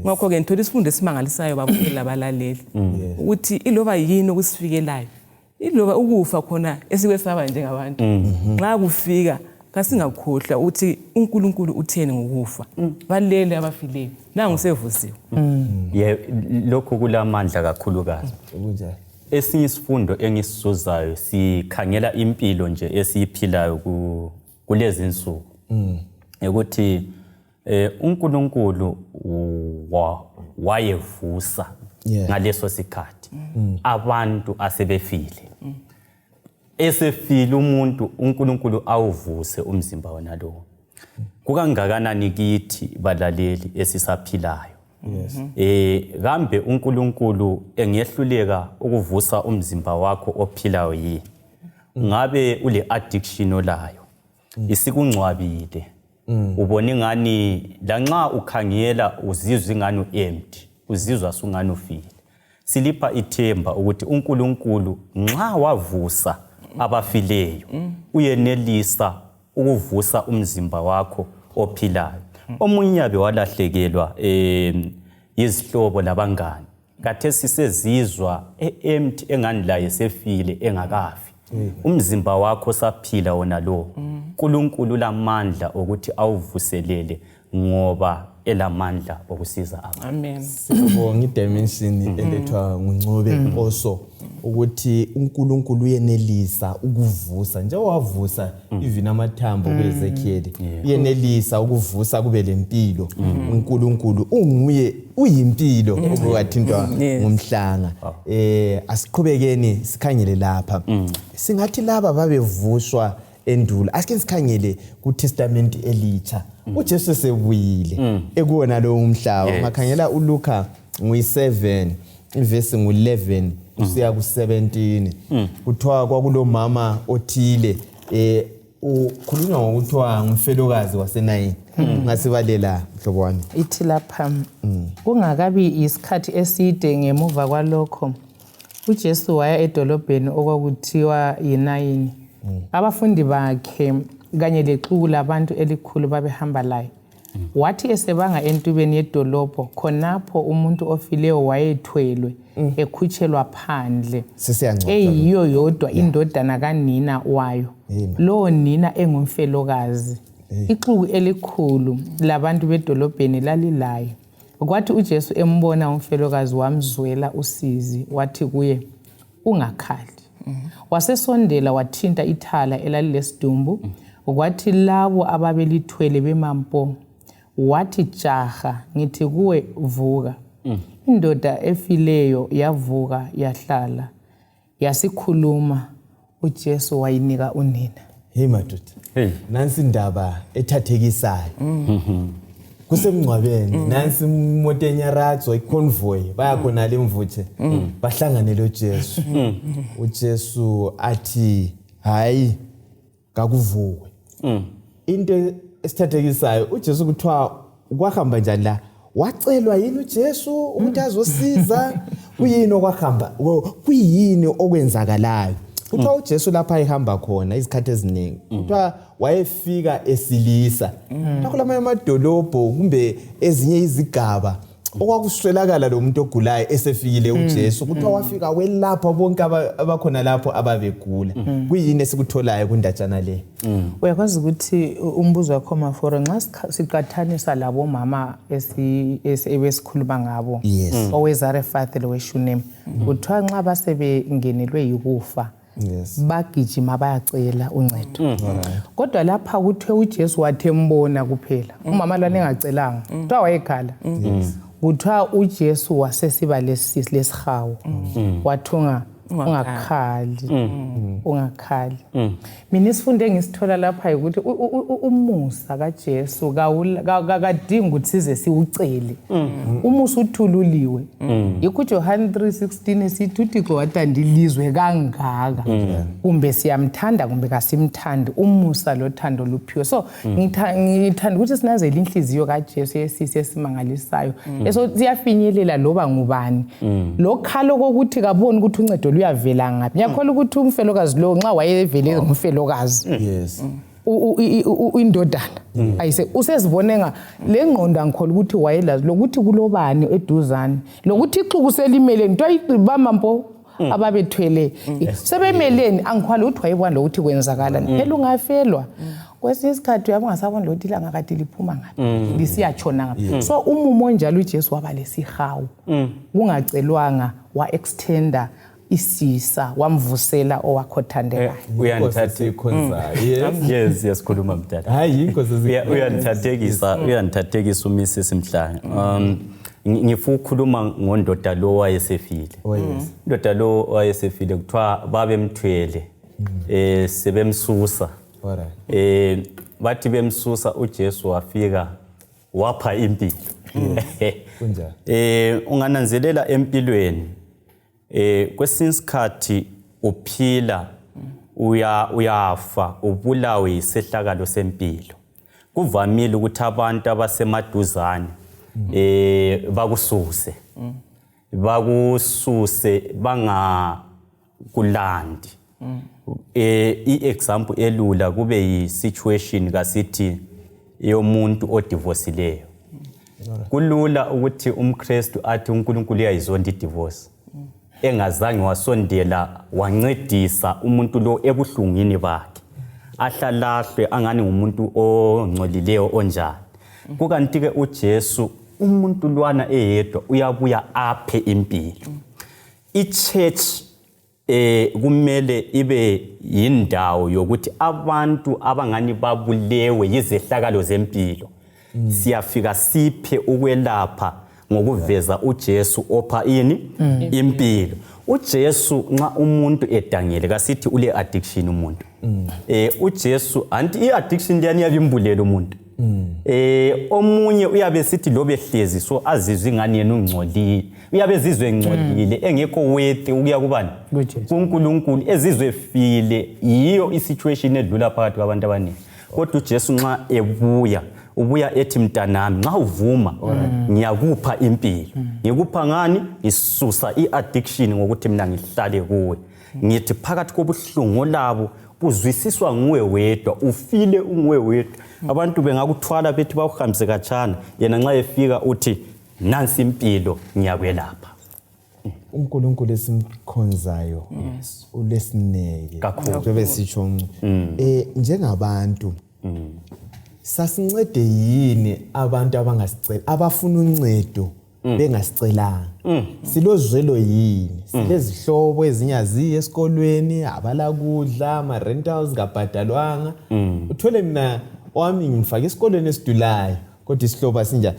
Ngakho-ke ngithola isifundo esimangalisayo babukeli labalaleli ukuthi iloba yini okusifikelayo, iloba ukufa khona esikwesaba njengabantu, nxa kufika kasingakhohlwa ukuthi uNkulunkulu utheni ngokufa. Balele abafileyo, nangu sevusiwe. Lokhu kulamandla kakhulukazi. Esinye isifundo engisizuzayo sikhangela impilo nje esiyiphilayo kulezi insuku. Ukuthi uNkulunkulu wayevusa ngaleso sikhathi abantu asebefile. Esefile umuntu, uNkulunkulu awuvuse umzimba wona lo. Kukangakanani kithi balaleli esisaphilayo? Kambe uNkulunkulu engehluleka ukuvusa umzimba wakho ophilayo yini? Ngabe ule addiction olayo, isikungcwabile, ubona ingani lanxa ukhangela uzizwa ingani u-empty, uzizwa sungani ufile. Silipha ithemba ukuthi uNkulunkulu nxa wavusa abafileyo uyenelisa ukuvusa umzimba wakho ophilayo. Omunye abe walahlekelwa yizihlobo labangani, khathesi sezizwa e-empty engani laye sefile engakafi. Umzimba wakho saphila wona lo, uNkulunkulu lamandla ukuthi awuvuselele ngoba elamandla okusiza abantu. Amen. Siyabonga i-dimension elethwa nguNcube also ukuthi uNkulunkulu uyenelisa ukuvusa, njengoba wavusa even amathambo kuEzekiel, uyenelisa ukuvusa kube lempilo. uNkulunkulu unguye, uyimpilo okwathintwa ngumhlanga. Asiqhubekeni sikhangele lapha. Singathi laba babevuswa endulo, asike sikhangele kuTestament elitsha. uJesu sebuyile ekuwona lo umhlaba. Ungakhangela uLuka nguyi7 ivesi ngu11 kusiya ku17, kuthiwa kwakulomama othile, ukhulunywa ngokuthiwa ngumfelokazi waseNayini. Ungasibalela mhlobo wami? Ithi lapha, kungakabi isikhathi eside ngemuva kwalokho, uJesu waya edolobheni okwakuthiwa yiNayini. Abafundi bakhe kanye lexuku labantu elikhulu babehamba laye. Wathi esebanga entubeni yedolobho, khonapho umuntu ofileyo wayethwelwe ekhutshelwa phandle, Sesiyangcwatshwa. eyiyo yodwa indodana kanina wayo, lowo nina engumfelokazi. Ixuku elikhulu labantu bedolobheni lalilaye. Kwathi uJesu embona umfelokazi, wamzwela usizi, wathi kuye, "Ungakhali." Wasesondela wathinta ithala elalilesidumbu, kwathi labo ababelithwele bemampo. Wathi, "Jaha, ngithi kuwe, vuka." Indoda efileyo yavuka, yahlala, yasikhuluma. uJesu wayinika unina. Hey madoda. Hey. Nansi indaba ethathekisayo. Kusemngcwabeni, nansi imoto enyaradzo, iconvoy, bayakhona le mvuthe. Bahlangane lo Jesu. uJesu athi hayi, kakuvukwe. Into esithathekisayo, uJesu kuthiwa kwahamba njani la? Wacelwa yini uJesu ukuthi azosiza? Kuyini okwahamba? Kuyini okwenzakalayo? Kuthiwa uJesu lapha ehamba khona izikhathi eziningi, kuthiwa wayefika esilisa. Kuthiwa kulamanye amadolobho kumbe ezinye izigaba okwakuswelakala lo muntu ogulayo esefikile uJesu, kuthiwa wafika welapha bonke abakhona lapho ababegula. Kuyini esikutholayo kundatshana le? Uyakwazi ukuthi umbuzo wakho Maforo, nxa siqathanisa labomama ebesikhuluma ngabo, oweZarefath loweShunem, kuthiwa nxa basebengenelwe yikufa, bagijima bayacela uncedo. Kodwa lapha kuthiwe uJesu wathi embona kuphela umama lwana engacelanga, kuthiwa wayekhala, kuthiwa uJesu wasesiba lesihawu, wathunga, "Ungakhali, ungakhali." Mina isifundo engisithola lapha ukuthi umusa kaJesu kadingi ukuthi size siwucele. Umusa uthululiwe. Yikho uJohn 3:16 sithi uThixo wathanda ilizwe kangaka. Kumbe siyamthanda kumbe kasimthandi, umusa lothando luphiwe. So ngithanda ukuthi sinazele inhliziyo kaJesu yesisi esimangalisayo, eso siyafinyelela loba ngubani. Lokhalo kokuthi kaboni ukuthi uncedo luyavela ngaphi. Ngiyakholwa ukuthi umfelokazi lo, nxa wayevele ngumfelokazi, indodana ayise usezibone nga le ngqondo, angikholwa ukuthi wayelazi lokuthi kulobani eduzane, lokuthi ixuku selimele nto bamampo ababethwele sebemeleni. Angikholwa ukuthi wayebona lokuthi kwenzakalani. Phela ungafelwa kwesinye isikhathi uyabe ungasaboni lokuthi ilanga kade liphuma ngaphi lisiyatshona ngaphi. So umumo onjalo, uJesu waba lesihawu, kungacelwanga, wa-extenda. Isisa wamvusela owakho othandekayo. Uyangithatha. Yes, yes, khuluma mdala. Hayi, inkosi. Uyangithathekisa, uyangithathekisa uMrs Mhlanga. Ngifuna ukukhuluma ngondoda lo wayesefile. Oh yes. Indoda lo wayesefile kuthiwa babemthwele sebemsusa. Alright. Bathi bemsusa, uJesu wafika wapha impilo. Kunjalo. Ungananzelela empilweni, kwesinye isikhathi uphila, uyafa, ubulawe yisehlakalo sempilo. Kuvamile ukuthi abantu abasemaduzane bakususe bangakulandi. I-example elula kube yi-situation kasithi yomuntu odivosileyo. Kulula ukuthi umKristu athi uNkulunkulu uyayizonda i-divorce, engazange wasondela wancedisa umuntu lo ebuhlungwini bakhe, ahlalahlwe angani ngumuntu ongcolileyo onjani. Kukanti-ke uJesu, umuntu lwana eyedwa, uyabuya aphe impilo. I-church kumele ibe yindawo yokuthi abantu abangani babulewe yizehlakalo zempilo, siyafika siphe ukwelapha ngokuveza uJesu opha ini? Impilo. uJesu, nxa umuntu edangele, kasithi ule addiction umuntu, uJesu anti i-addiction leyani iyabimbulela umuntu. Omunye uyabe sithi lobe hlezi so azizwe ingani yena ungcolile, uyabe ezizwe engcolile, engekho worthy ukuya kubani? KuJesu. KuNkulunkulu, ezizwe file. Yiyo i-situation edlula phakathi kwabantu abaningi. Kodwa uJesu nxa ebuya, ubuya ethi, "Mntanami, nxa uvuma, ngiyakupha impilo." Ngikupha ngani? Ngisusa i-addiction ngokuthi mina ngihlale kuwe. Ngithi phakathi kobuhlungu labo buzwisiswa nguwe wedwa, ufile unguwe wedwa. Abantu bengakuthwala bethi bawuhambise katshana, yena nxa efika uthi, "Nansi impilo, ngiyakwelapha." uNkulunkulu esimkhonzayo ulesineke. Kakhulu. Njengoba sitsho, njengabantu sasincede yini abantu abangasicela, abafuna uncedo bengasicelanga? Silozwelo yini? Silezihlobo ezinye aziyi esikolweni, abalakudla, ama-rentals kabhadalwanga. Uthole mina wami ngimfake esikolweni esidulayo, kodwa isihlobo asinjani.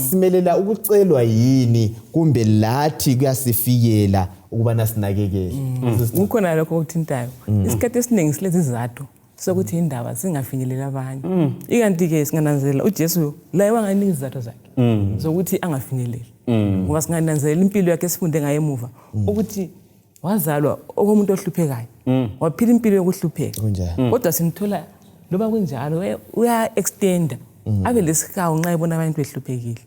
Simelela ukucelwa yini, kumbe lathi kuyasifikela ukubana sinakekele? Kukhona lokho okuthintayo. Isikhathi esiningi silezizathu sokuthi indaba singafinyeleli abanye, ikanti-ke singananzelela uJesu laye wanganika izizathu zakhe zokuthi angafinyeleli, ngoba singananzelela impilo yakhe esifunde ngayo emuva ukuthi wazalwa okomuntu ohluphekayo, waphila impilo yokuhlupheka. Kunjalo. Kodwa simthola loba kunjalo uya-extenda abe lesihawu nxa ebona abantu behluphekile.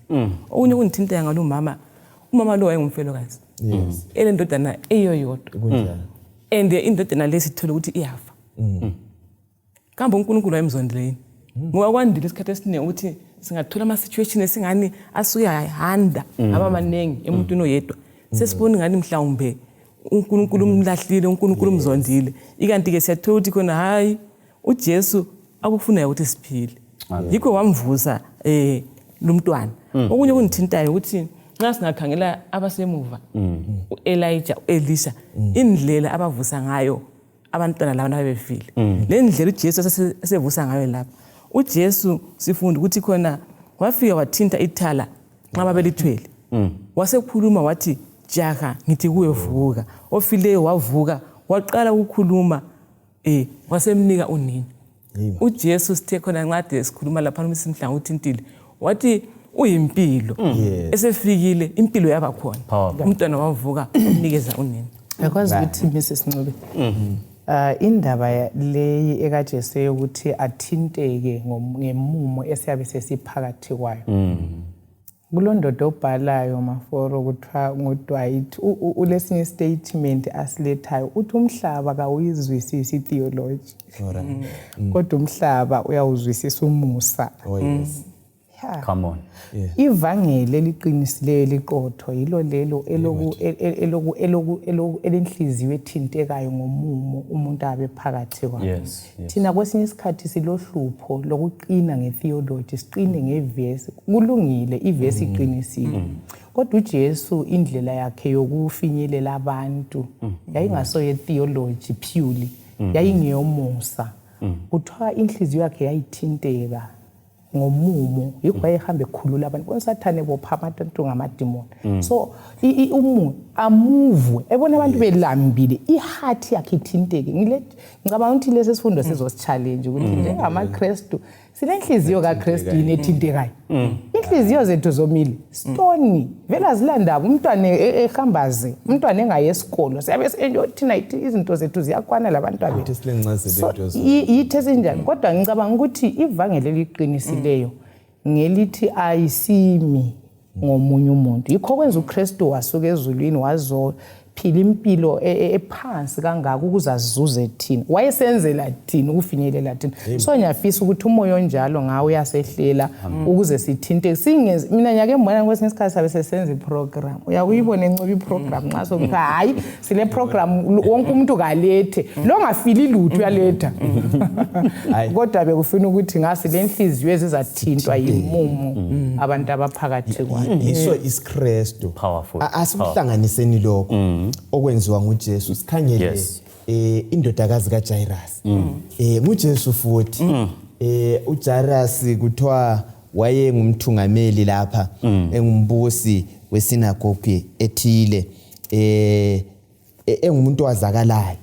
Okunye okungithintayo ngalo umama, umama lo wayengumfelokazi elendodana eyoyodwa, Kunjalo. and indodana le sithole ukuthi iyafa. Kambe uNkulunkulu wayemzondile yini? Ngoba kwandile isikhathi esiningi ukuthi singathola ama-situation esingani asuke ahanda aba maningi emuntwini oyedwa, sesibona ingani mhlawumbe uNkulunkulu umlahlile, uNkulunkulu umzondile. Ikanti-ke siyathola ukuthi khona hhayi, uJesu akufunayo ukuthi siphile, yikho wamvusa lumntwana. Okunye okungithintayo ukuthi nxa singakhangela abasemuva, u-Elijah, u-Elisha, indlela abavusa ngayo abantwana laba nabebefile, le ndlela uJesu asevusa ngayo lapha. uJesu sifunda ukuthi khona wafika wathinta ithala nxa babelithwele, wasekhuluma wathi, "Jaha, ngithi kuwe, vuka." Ofileyo wavuka, waqala ukukhuluma, wasemnika unina. UJesu sithe khona ncade sikhuluma lapha simhlanga uthintile, wathi uyimpilo. Esefikile impilo yaba khona. Powerful. Umntwana wavuka, umnikeza unina. Yakwazi ukuthi Mrs Ncube, indaba leyi ekaJesu yokuthi athinteke ngemumo esiyabe sesiphakathi kwayo. Kulondoda obhalayo maforo kuthiwa nguDwight, ulesinye statement asilethayo, uthi umhlaba kawuyizwisisi theology, kodwa umhlaba uyawuzwisisa umusa. Oh yes. Yeah. Come on. Ivangeli eliqinisileyo liqotho yilo lelo eloku elenhliziyo ethintekayo ngomumo umuntu abe phakathi kwawo. Thina kwesinye isikhathi silohlupho lokuqina ngetheology, siqine ngevesi. Kulungile, ivesi iqinisile. Kodwa uJesu indlela yakhe yokufinyelela abantu yayingaso ye-theology purely, yayingeyomusa. Kuthiwa inhliziyo yakhe yayithinteka ngomumo, yikho wayehamba ekhulula abantu. Bona uSathane bopha abantu ngamadimoni. So umuntu amuvwe ebona abantu belambile, i-heart yakhe ithinteke. Ngicabanga ukuthi lesi sifundo sizosi-challenge ukuthi njengamaKristu sinenhliziyo kaKristu yini ethintekayo. Inhliziyo zethu zomile stone, vele azilandaba. Umntwana ehambaze, umntwana engaye esikolo, siyabe thina izinto zethu ziyakwana labantwana bethu. Yithi silencazelo So, into yithi esinjani. Kodwa ngicabanga ukuthi ivangeli eliqinisileyo ngelithi ayisimi ngomunye umuntu. Yikho kwenza uKristu wasuka ezulwini wazophila impilo ephansi kangaka ukuze azuze thina. Wayesenzela thina, ukufinyelela thina. So ngiyafisa ukuthi umoya onjalo ngawe uyasehlela ukuze sithinte. Singezi mina ngiyake ngibona kwesinye isikhathi sabe sesenza i-program, uyakuyibona encoba i-program nxa sokuthiwa hayi sile program, wonke umuntu kalethe, lo ngafili lutho uyaletha. Hayi. Kodwa bekufuna ukuthi ngasi le nhliziyo ezizathintwa yimumo abantu abaphakathi kwayo. Yiso isiKristu. Powerful. Asikuhlanganiseni lokho okwenziwa nguJesu, sikhangele indodakazi kaJairus. nguJesu futhi. uJairus kuthiwa wayengumthungameli lapha, engumbusi wesinagogi ethile, engumuntu owazakalayo.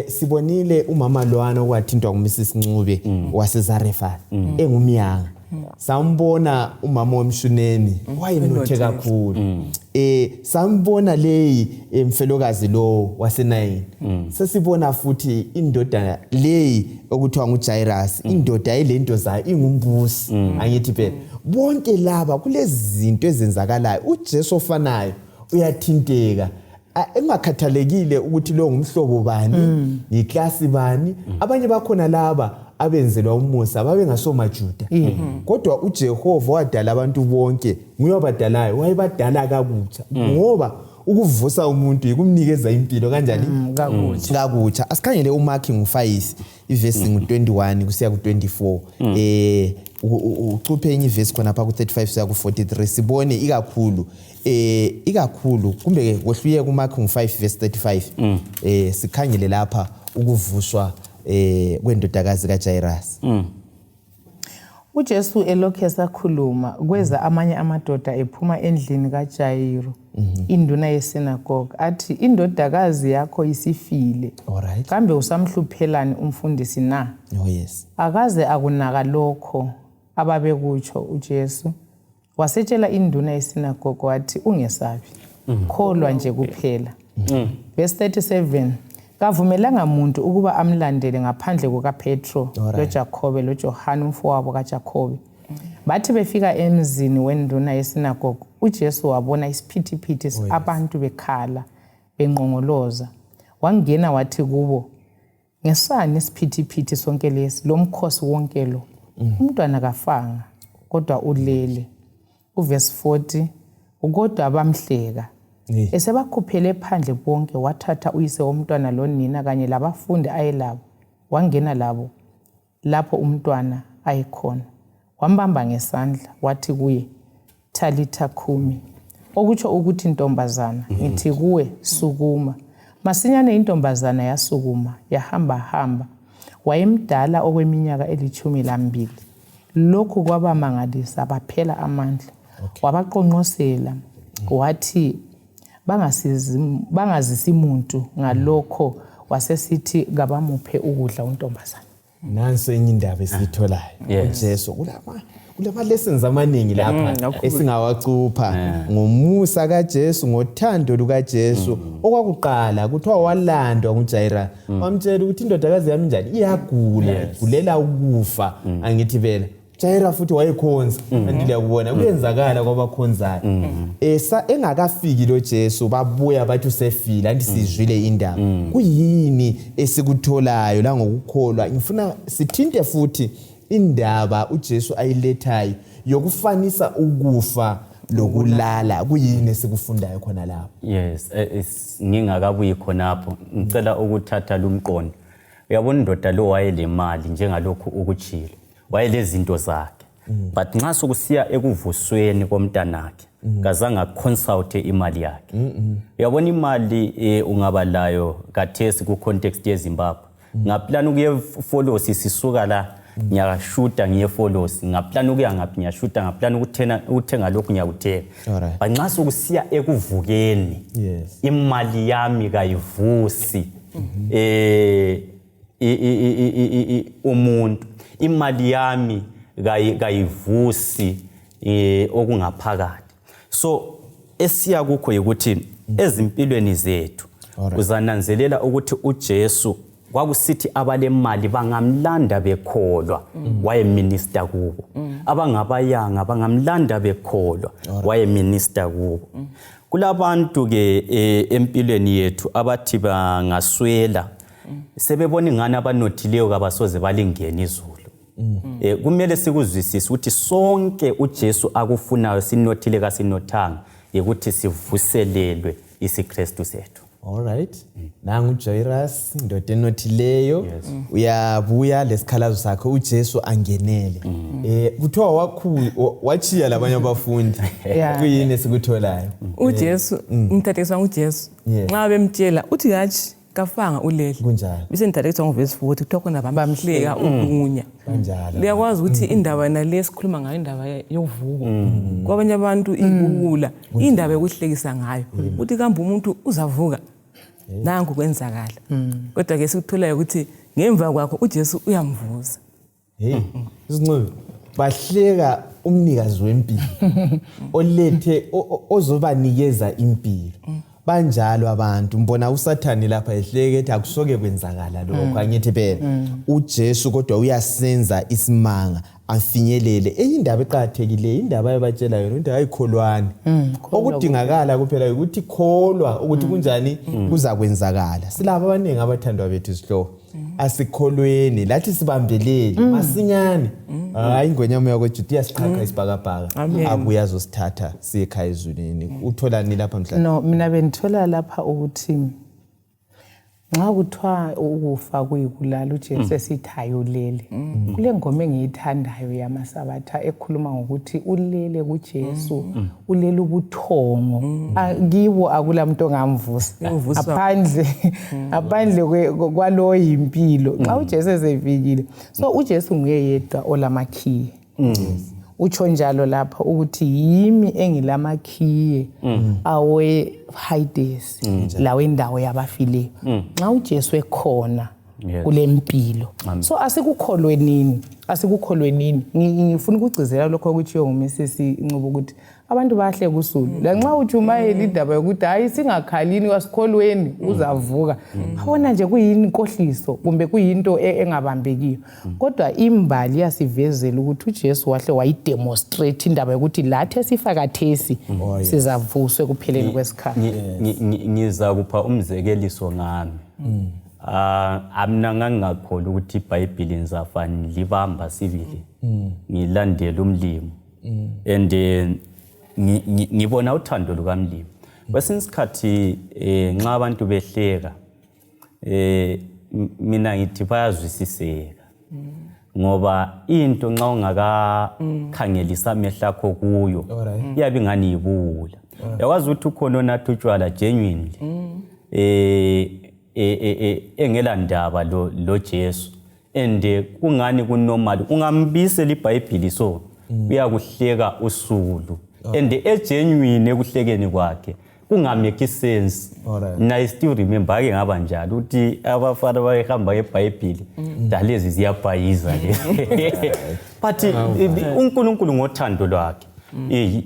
Sibonile umama lwana okwathintwa nguMrs Ncube waseZarephath engumyanga. Sambona umama womshunemi wayenothe kakhulu. Sambona leyi emfelokazi lo waseNayini. Sesibona futhi indoda leyi okuthiwa nguJairus, indoda elento zayo, ingumbusi. Angithi phela bonke laba kulezi zinto ezenzakalayo, uJesu ofanayo uyathinteka, engakhathalekile ukuthi lo ngumhlobo bani, yiklasi bani. Abanye bakhona laba abenzelwa umusa babengasomajuda, kodwa uJehova wadala abantu bonke, nguye wabadalayo, wayebadala kakutsha, ngoba ukuvusa umuntu yikumnikeza impilo kanjani? Kakutsha. Kakutsha. Asikhangele uMark ngu-5, ivesi ngu-21 kusiya ku-24. Ucuphe enye ivesi khonapha ku-35 kusiya ku-43, sibone ikakhulu kumbe kwehluye kuMark ngu-5 verse 35. Sikhangele lapha ukuvuswa kwendodakazi kaJairus. uJesu elokhu esakhuluma, kweza amanye amadoda ephuma endlini kaJairo, induna yesinagoge, athi, "Indodakazi yakho isifile. Kambe usamhluphelani umfundisi na?" Oh yes. Akaze akunaka lokho ababekutsho uJesu. Wasetshela induna yesinagoge wathi, "Ungesabi, kholwa nje kuphela." Verse 37, kavumelanga muntu ukuba amlandele ngaphandle kukaPetro loJakhobe loJohane umfowabo kaJakhobe. Bathi befika emzini wenduna yesinagoge, uJesu wabona isiphithiphithi, abantu bekhala benqongoloza. Wangena wathi kubo, "Ngesani isiphithiphithi sonke lesi, lo mkhosi wonke lo? Umntwana kafanga, kodwa ulele." Uvesi 40, kodwa bamhleka. Esebakhuphele phandle bonke, wathatha uyise womntwana lonina kanye labafundi ayelabo, wangena labo lapho umntwana ayekhona. Wambamba ngesandla wathi kuye, "Thalitha khumi," okutsho ukuthi, "Ntombazana, ngithi kuwe, sukuma." Masinyane intombazana yasukuma yahamba hamba. Wayemdala okweminyaka eli-12. Lokhu kwabamangalisa baphela amandla. Wabaqonqosela wathi bangazisi muntu ngalokho, wasesithi kabamuphe ukudla untombazana. Nanso enye indaba esiyitholayo. UJesu kulama lessons amaningi lapha Kakhulu. esingawacupha ngomusa kaJesu, ngothando lukaJesu. Okwakuqala kuthiwa walandwa nguJairus, wamtshela ukuthi indodakazi yami njani iyagula, igulela ukufa. Angithi phela Jaira futhi wayekhonza, andile yakubona kuyenzakala kwabakhonzayo. Esa engakafiki lo Jesu, babuya bathi usefile. Anti sizwile indaba. Kuyini esikutholayo la ngokukholwa? Ngifuna sithinte futhi indaba uJesu ayilethayo yokufanisa ukufa lokulala. Kuyini esikufundayo khona lapho? Yes, ngingakabuyi khonapho, ngicela ukuthatha lumqondo. Uyabona, indoda lo wayelemali, njengalokhu ukutshilo, wayelezinto zakhe. But nxa sokusiya ekuvusweni komntanakhe, kazange aconsulte imali yakhe. Uyabona imali ungaba layo kathesi ku-context yeZimbabwe, ngaplana ukuye Folosi, sisuka la ngiyashuta ngiye Folosi, ngaplana ukuya ngaphi ngiyashuta, ngaplana ukuthenga lokhu ngiyakuthenga. But nxa sokusiya ekuvukeni, imali yami kayivusi umuntu, imali yami kayivusi okungaphakathi. So esiya kukho ukuthi ezimpilweni zethu uzananzelela ukuthi uJesu kwakusithi abalemali bangamlanda bekholwa, wayeminister kubo. Abangabayanga bangamlanda bekholwa, wayeminister kubo. Kulabantu ke empilweni yethu abathi bangaswela sebebona ingane abanothileyo kabasoze balingena izulu. Kumele sikuzwisise ukuthi sonke uJesu akufunayo, sinothile kasinothanga, yikuthi sivuselelwe isiKristu sethu. All right. Nangu Jairus, indoda enothileyo, uyabuya lesikhalazo sakhe, uJesu angenele. Kuthiwa wachiya labanye abafundi. Kuyini esikutholayo? uJesu, ngithathekiswa nguJesu. Nxa bemtshela uthi hatshi, kafanga ulele. Kunjalo. Bese ngithathekiswa nguvesi 40, kuthiwa khona bamhleka ulunya. Kanjalo. Liyakwazi ukuthi indaba nale sikhuluma ngayo, indaba yovuko, kwabanye abantu ibuwula, indaba yokuhlekisa ngayo, uthi kambe umuntu uzavuka? Nanku kwenzakala. Kodwa ke sikutholayo ukuthi ngemva kwakho uJesu uyamvusa. Hey, isinxibo bahleka umnikazi wempilo olethe ozobanikeza impilo. Banjalo abantu, mbona uSathane lapha ehleke ethi akusoke kwenzakala lokho, angithi phela uJesu kodwa uyasenza isimanga afinyelele. Enye indaba eqakathekileyo, indaba ayebatshela yona ukuthi ayikholwani, okudingakala kuphela ukuthi kholwa ukuthi kunjani kuzakwenzakala. Silabo abaningi abathandwa bethu sihlobo, asikholweni lathi sibambelele masinyane. Hayi, ingonyama yakweJuda iyasiqhaqha isibhakabhaka, abuye azosithatha siye ekhaya ezulwini. Utholani lapha mhlawumbe? No, mina bengithola lapha ukuthi nxa kuthiwa ukufa kuyikulala, uJesu esithi hayi, ulele. Kule ngoma engiyithandayo yamaSabatha ekhuluma ngokuthi ulele kuJesu, ulele ubuthongo. Kibo akula muntu ongamvusa ngaphandle kwalowo yimpilo nxa uJesu esefikile. So uJesu nguye yedwa olamakhiye. Utsho njalo lapha ukuthi yimi engilamakhiye awe Hades lawendawo yabafileyo. Nxa uJesu ekhona, kule mpilo. So asikukholwenini, asikukholwenini. Ngifuna ukugcizelela lokho okutshiwo nguMrs Ncube ukuthi abantu bahle kusulu lanxa utshumayela indaba yokuthi hayi, singakhalini, asikholweni uzavuka, abona nje kuyini inkohliso kumbe kuyinto engabambekiyo. Kodwa imbali iyasivezela ukuthi uJesu wahle wayidemonstrate indaba yokuthi lathi esifakathesi sizavuswa ekupheleni kwesikhathi. Ngiza kupha umzekeliso ngami. Amna ngangingakholwa ukuthi iBhayibhili ngizafa libamba sibili, ngilandele umlimi and ngibona uthando lukamlimi. Kwesinye isikhathi nxa abantu behleka, mina ngithi bayazwisiseka, ngoba into nxa ungakakhangelisa amehlo akho kuyo iyabe ingani yibuwula. Uyakwazi ukuthi ukhona onatha utshwala genuinely engela ndaba lo Jesu, and kungani kunormal ungambisela iBhayibhili, so uyakuhleka usulu and egenuine ekuhlekeni kwakhe kungamake sense. Mina I still remember ake ngaba njalo ukuthi abafana bayehamba ngeBhayibhili, dalezi ziyabhayiza le, but uNkulunkulu ngothando lwakhe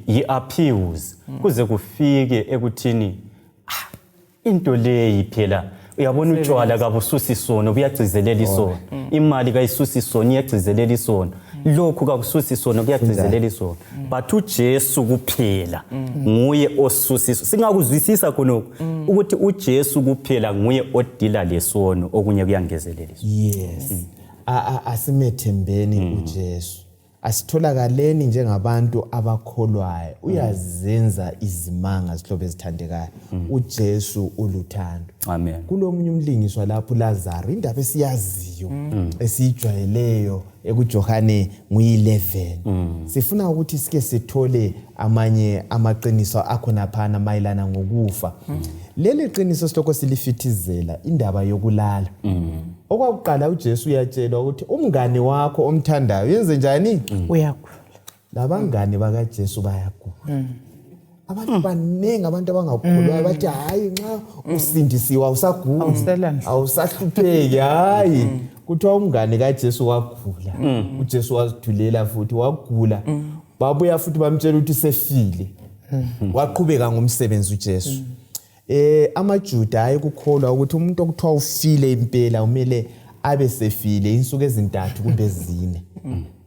he appeals kuze kufike ekuthini into leyi phela uyabona utshwala kabususi isono, buyagcizelela isono. Imali kayisusi isono, iyagcizelela isono. Lokhu kakususi isono, kuyagcizelela isono. But uJesu kuphela nguye osusa isono. Singakuzwisisa khonokho ukuthi uJesu kuphela nguye odila lesono, okunye kuyangezelela isono. Yes. Asimethembeni uJesu, asitholakaleni njengabantu abakholwayo, uyazenza izimanga zihlobo ezithandekayo. uJesu uluthando. Amen. Kulomunye umlingiswa lapho, Lazaro, indaba esiyaziyo esiyijwayeleyo. ekuJohane ngu-11. Sifuna ukuthi sike sithole amanye amaqiniso akhona phana mayelana ngokufa. Leli qiniso silokho silifithizela indaba yokulala. Okwakuqala uJesu uyatshelwa ukuthi umngane wakho omthandayo yenze njani? Uyagula. Labangane bakaJesu bayagula. Abantu baningi, abantu abangakholwayo bathi hayi, nxa usindisiwe awusaguli, Awuselandla. awusahlupheki. Hayi, kuthiwa umngane kaJesu wagula, uJesu wazithulela futhi wagula. Babuya futhi bamtshela ukuthi sefile, waqhubeka ngomsebenzi uJesu. AmaJuda ayekukholwa ukuthi umuntu okuthiwa ufile impela umele abe sefile insuku ezintathu kumbe ezine.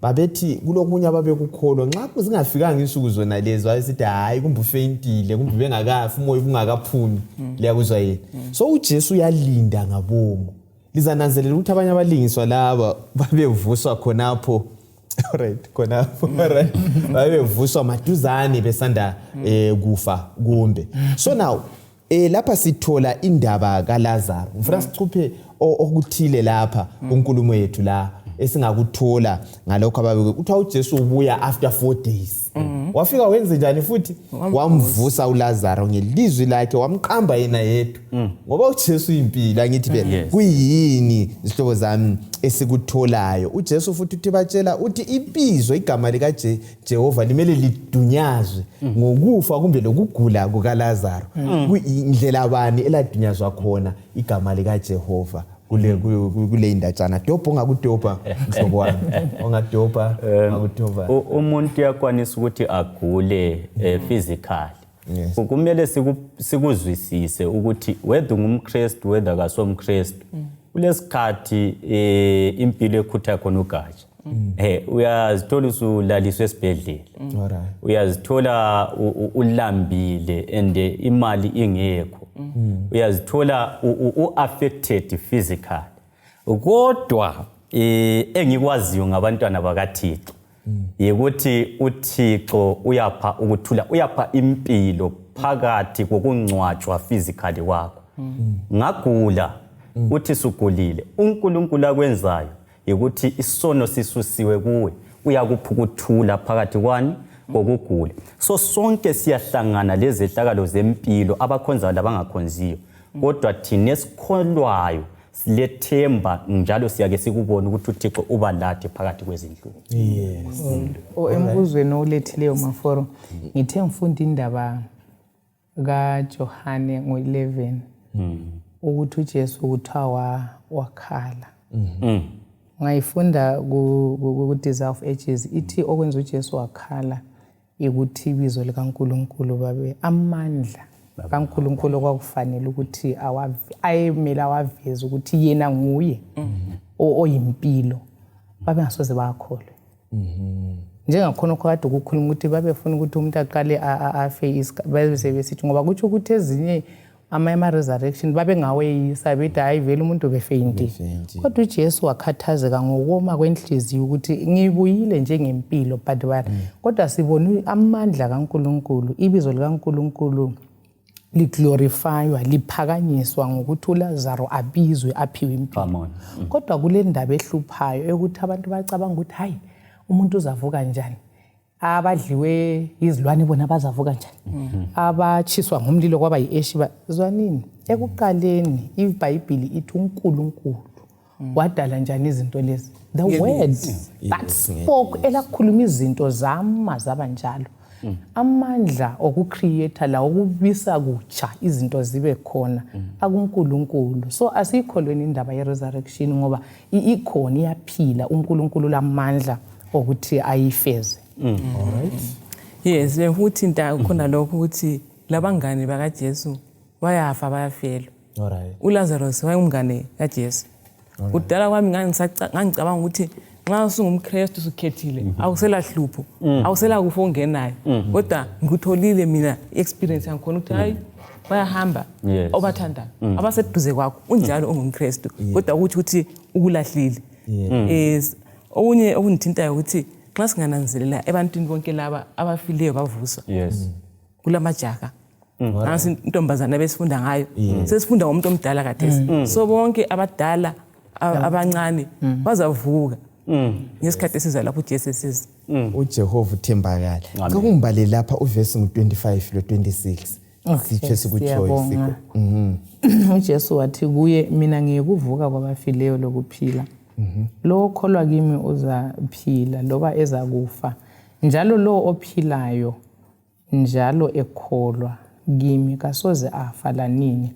Babethi kulokunye ababekukholwa, nxa zingafikanga insuku zona lezi wayesithi hayi, kumbe ufeyintile, kumbe bengakafi, umoya ubungakaphumi. Liyakuzwa yini? So uJesu uyalinda ngabomo. Lizananzelela ukuthi abanye abalingiswa laba babevuswa khonapho, alright, khonapho, alright, babevuswa maduzane besanda kufa kumbe. So now lapha sithola indaba kaLazaro. Ngifuna sicuphe okuthile lapha kunkulumo yethu la esingakuthola ngalokho ababe kuthiwa uJesu ubuya after 4 days. Wafika wenze njani futhi? Wamvusa uLazaro ngelizwi lakhe, wamqamba yena yedwa, ngoba uJesu uyimpilo, angithi phela? Yes. Kuyini, zihlobo zami, esikutholayo? uJesu futhi uthi batshela uthi ibizo, igama likaJehova limele lidunyazwe ngokufa kumbe lokugula kukaLazaro. Kuyindlela bani eladunyazwa khona igama likaJehova kule indatshana? Dobha, ongakudobha, mhlobo wami, ongadobha, ongakudobha. Umuntu uyakwanisa ukuthi agule physically. Kumele sikuzwisise ukuthi whether ungumKristu, whether kasomKristu, kulesikhathi impilo ekhutha khona ugatsha. Uyazithola usulaliswe esibhedlela, uyazithola ulambile and imali ingekho, uyazithola u-affected physically. Kodwa engikwaziyo ngabantwana bakaThixo yikuthi uThixo uyapha ukuthula, uyapha impilo phakathi kokungcwatshwa physically kwakho. Ngagula, uthi sugulile, uNkulunkulu akwenzayo yikuthi isono sisusiwe kuwe, uyakupha ukuthula phakathi kwani kokugula. So sonke siyahlangana lezehlakalo zempilo, abakhonzayo labangakhonziyo, kodwa thina esikholwayo silethemba njalo siyake sikubone ukuthi uThixo uba lathi phakathi kwezinhlungu. O, embuzweni owulethileyo, Maforo, ngithe ngifunda indaba kaJohane ngo-11 ukuthi uJesu kuthiwa wakhala. Ungayifunda ku-Desire of Ages, ithi okwenza uJesu wakhala ukuthi ibizo likaNkulunkulu babe amandla kaNkulunkulu okwakufanele ukuthi ayemele awaveze ukuthi yena nguye oyimpilo, babengasoze bakholwe. Njengakhona okho kade ukukhuluma ukuthi babefuna ukuthi umuntu aqale afe, bese besithi, ngoba kutsho ukuthi ezinye amanye ama-resurrection babengaweyisa, bethi hayi, vele umuntu befeyintile. Befeyintile. Kodwa uJesu wakhathazeka ngokoma kwenhliziyo ukuthi ngibuyile njengempilo, but kodwa sibone amandla kaNkulunkulu, ibizo likaNkulunkulu liglorifywa, liphakanyiswa ngokuthi uLazaro abizwe, aphiwe impilo. Come on. Kodwa kule ndaba ehluphayo yokuthi abantu bacabanga ukuthi hayi, umuntu uzavuka njani? Abadliwe izilwane bona bazavuka njani? Abatshiswa ngomlilo kwaba yi-ash zwanini, ekuqaleni iBhayibhili ithi uNkulunkulu wadala njani izinto lezi? The word that spoke, elakhuluma izinto zama zaba njalo. Amandla okucreate la, okubisa kutsha izinto zibe khona, akuNkulunkulu. So asiyikholweni indaba ye-resurrection ngoba ikhona, iyaphila. uNkulunkulu lamandla okuthi ayifeze. Alright. Yes, futhi nta khona lokho ukuthi labangane bakaJesu bayafa, bayafelwa. uLazarus wayengumngane kaJesu. Kudala kwami ngangicabanga ukuthi nxa usungumKristu, usukhethile, awuselahlupho, awusela kufa ongenayo. Kodwa ngikutholile mina, i-experience yangikhona ukuthi hayi, bayahamba obathandayo abaseduze kwakho, unjalo ungumKristu, kodwa ukuthi ukulahlile. Okunye okungithintayo ukuthi nxa singananzelela ebantwini bonke laba abafileyo bavuswa, kulamajaka, nansi intombazana besifunda ngayo, sesifunda ngomuntu omdala khathesi. So bonke abadala, abancane bazavuka. Ngesikhathi esiza lapho uJesu esiza. UJehova uthembakala. Cela ungibale lapha uvesi ngu-25 lo-26. Sitsho esikutshoyo Siyabonga. sikho. UJesu wathi kuye, mina ngiyikuvuka kwabafileyo lokuphila. Lo okholwa kimi uzaphila loba ezakufa, njalo lo ophilayo njalo ekholwa kimi kasoze afa lanini.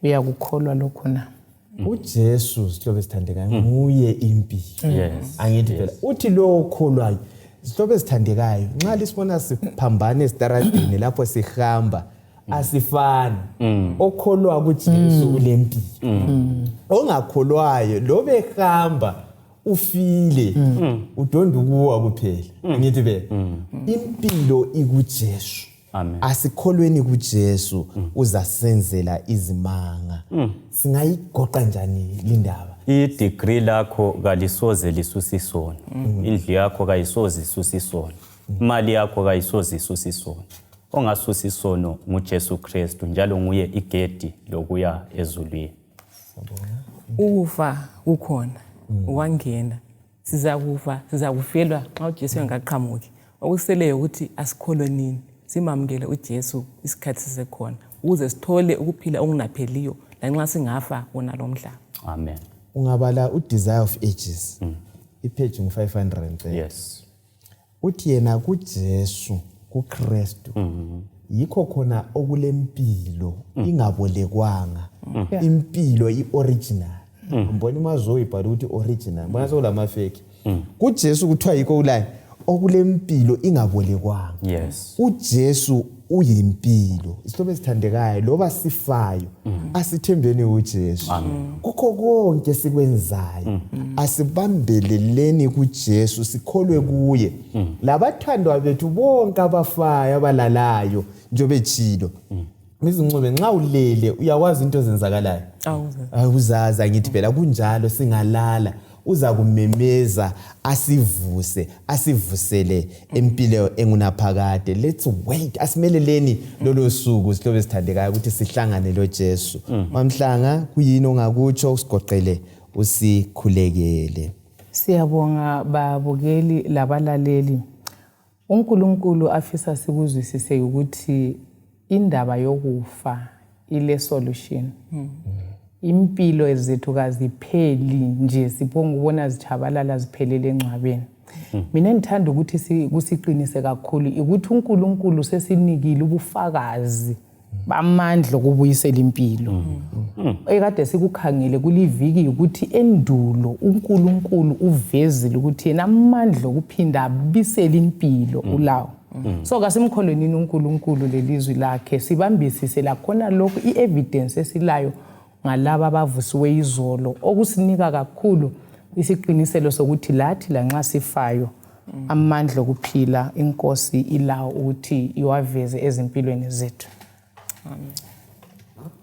Uyakukholwa lokhu na? UJesu, sihlobo esithandekayo, nguye impilo. Angithi phela uthi lo okholwayo, sihlobo esithandekayo, nxa lisibona siphambana esitaradini lapho sihamba, asifani. Okholwa kuJesu ulempilo, ongakholwayo lobe ehamba ufile, udonda ukuwa kuphela. Angithi phela impilo ikuJesu. Amen. Asikholweni kuJesu, uzasenzela izimanga. Singayigoqa njani lindaba? I-degree lakho kalisoze lisusa isono, indlu yakho kayisoze isusa isono, imali yakho kayisoze isusa isono. Ongasusa isono nguJesu Kristu, njalo nguye igedi lokuya ezulwini. Ukufa kukhona, wangena, sizakufa, sizakufelwa nxa uJesu engaqhamuki. Okuseleyo ukuthi asikholwe nini, simamukele uJesu isikhathi sisekhona, ukuze sithole ukuphila okungapheliyo lanxa singafa wona lo mhlaba. Amen. Ungabala uDesire of Ages, ipage ngu-500. Uthi yena kuJesu, kuKristu, yikho khona okulempilo ingabolekwanga, impilo i-original. Mbona imazoe ibhala ukuthi original, mbona sekulamafeki. KuJesu kuthiwa yikho kulayo okulempilo ingabolekwanga. UJesu uyimpilo. Isihlobo esithandekayo, loba sifayo, asithembeni uJesu. Kukho konke sikwenzayo, asibambeleleni kuJesu, sikholwe kuye. Labathandwa bethu bonke abafayo, abalalayo, njengoba etshilo Mizincube, nxa ulele uyakwazi into ezenzakalayo. Awuzazi. Angithi phela kunjalo, singalala uza kumemeza asivuse, asivusele empilo engunaphakade. Let's wait, asimeleleni lolo suku, sihlobo esithandekayo, ukuthi sihlangane lo Jesu. Mamhlanga, kuyini ongakutsho usigoqele usikhulekele? Siyabonga babukeli labalaleli. UNkulunkulu afisa sikuzwisise ukuthi indaba yokufa ile solution. Impilo zethu kazipheli nje siphonga ukubona zitshabalala ziphelele engcwabeni. Mina ngithanda ukuthi kusiqinise kakhulu ukuthi uNkulunkulu sesinikile ubufakazi bamandla okubuyisela impilo. Ekade sikukhangele kuliviki ukuthi endulo uNkulunkulu uvezile ukuthi yena amandla okuphinda abisele impilo ulawo. So kasimkholweni uNkulunkulu lelizwi lakhe, sibambisise lakhona lokhu i-evidence esilayo ngalaba abavusiwe izolo, okusinika kakhulu isiqiniselo sokuthi lathi lanxa sifayo amandla okuphila inkosi ilawo ukuthi iwaveze ezimpilweni zethu.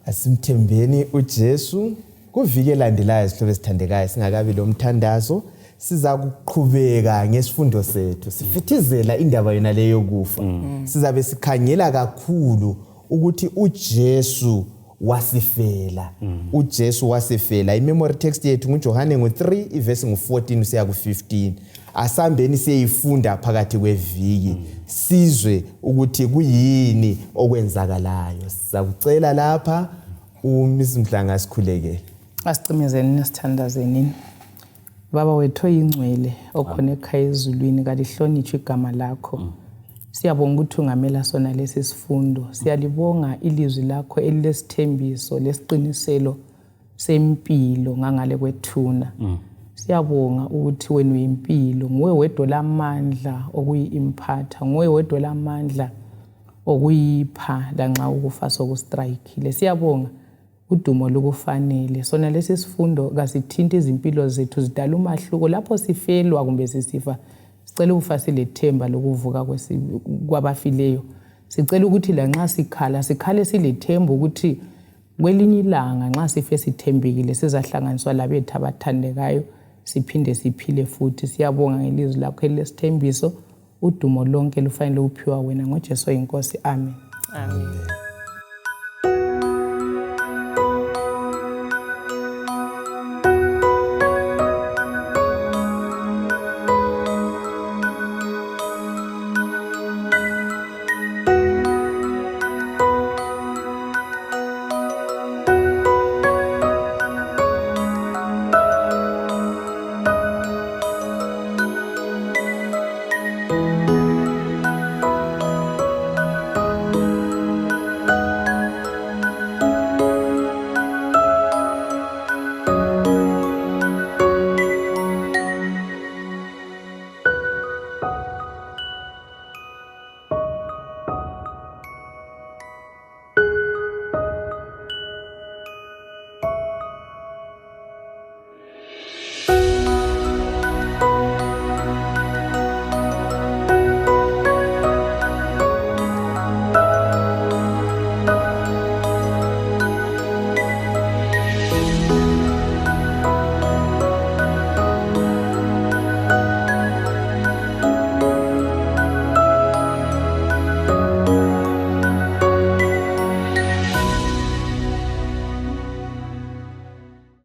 Asimthembeni uJesu. Kuviki elandelayo, sihlobo esithandekayo, singakabi lo mthandazo, siza kuqhubeka ngesifundo sethu sifithizela indaba yona leyo yokufa. Sizabe sikhangela kakhulu ukuthi uJesu wasifela. uJesu wasifela. I-memory text yethu nguJohane ngo-3 ivesi ngu-14 usiya ku-15. Asambeni siyeyifunda phakathi kweviki, sizwe ukuthi kuyini okwenzakalayo. Sizakucela lapha uMiss Mhlanga sikhulekele. Asicimezeni sithandazenini. Baba wethu oyingcwele okhona ekhaya ezulwini, kalihlonitshwe igama lakho. Siyabonga ukuthi ungamela sona lesi sifundo. Siyalibonga ilizwi lakho elilesithembiso lesiqiniselo sempilo ngangale kwethuna. Siyabonga ukuthi wena uyimpilo, nguwe wedwa lamandla okuyi-imphatha, nguwe wedwa lamandla okuyipha lanxa ukufa sokustrikile. Siyabonga, udumo lukufanele. Sona lesi sifundo kasithinti izimpilo zethu, zidala umahluko lapho sifelwa kumbe sisifa. Sicela ukufa silethemba lokuvuka kwabafileyo. Sicela ukuthi lanxa sikhala, sikhale silethemba ukuthi kwelinye ilanga nxa sife sithembekile sizahlanganiswa labethu abathandekayo, siphinde siphile futhi. Siyabonga ngelizwi lakho elilesithembiso. Udumo lonke lufanele ukuphiwa wena ngoJesu oyinkosi. Amen. Amen.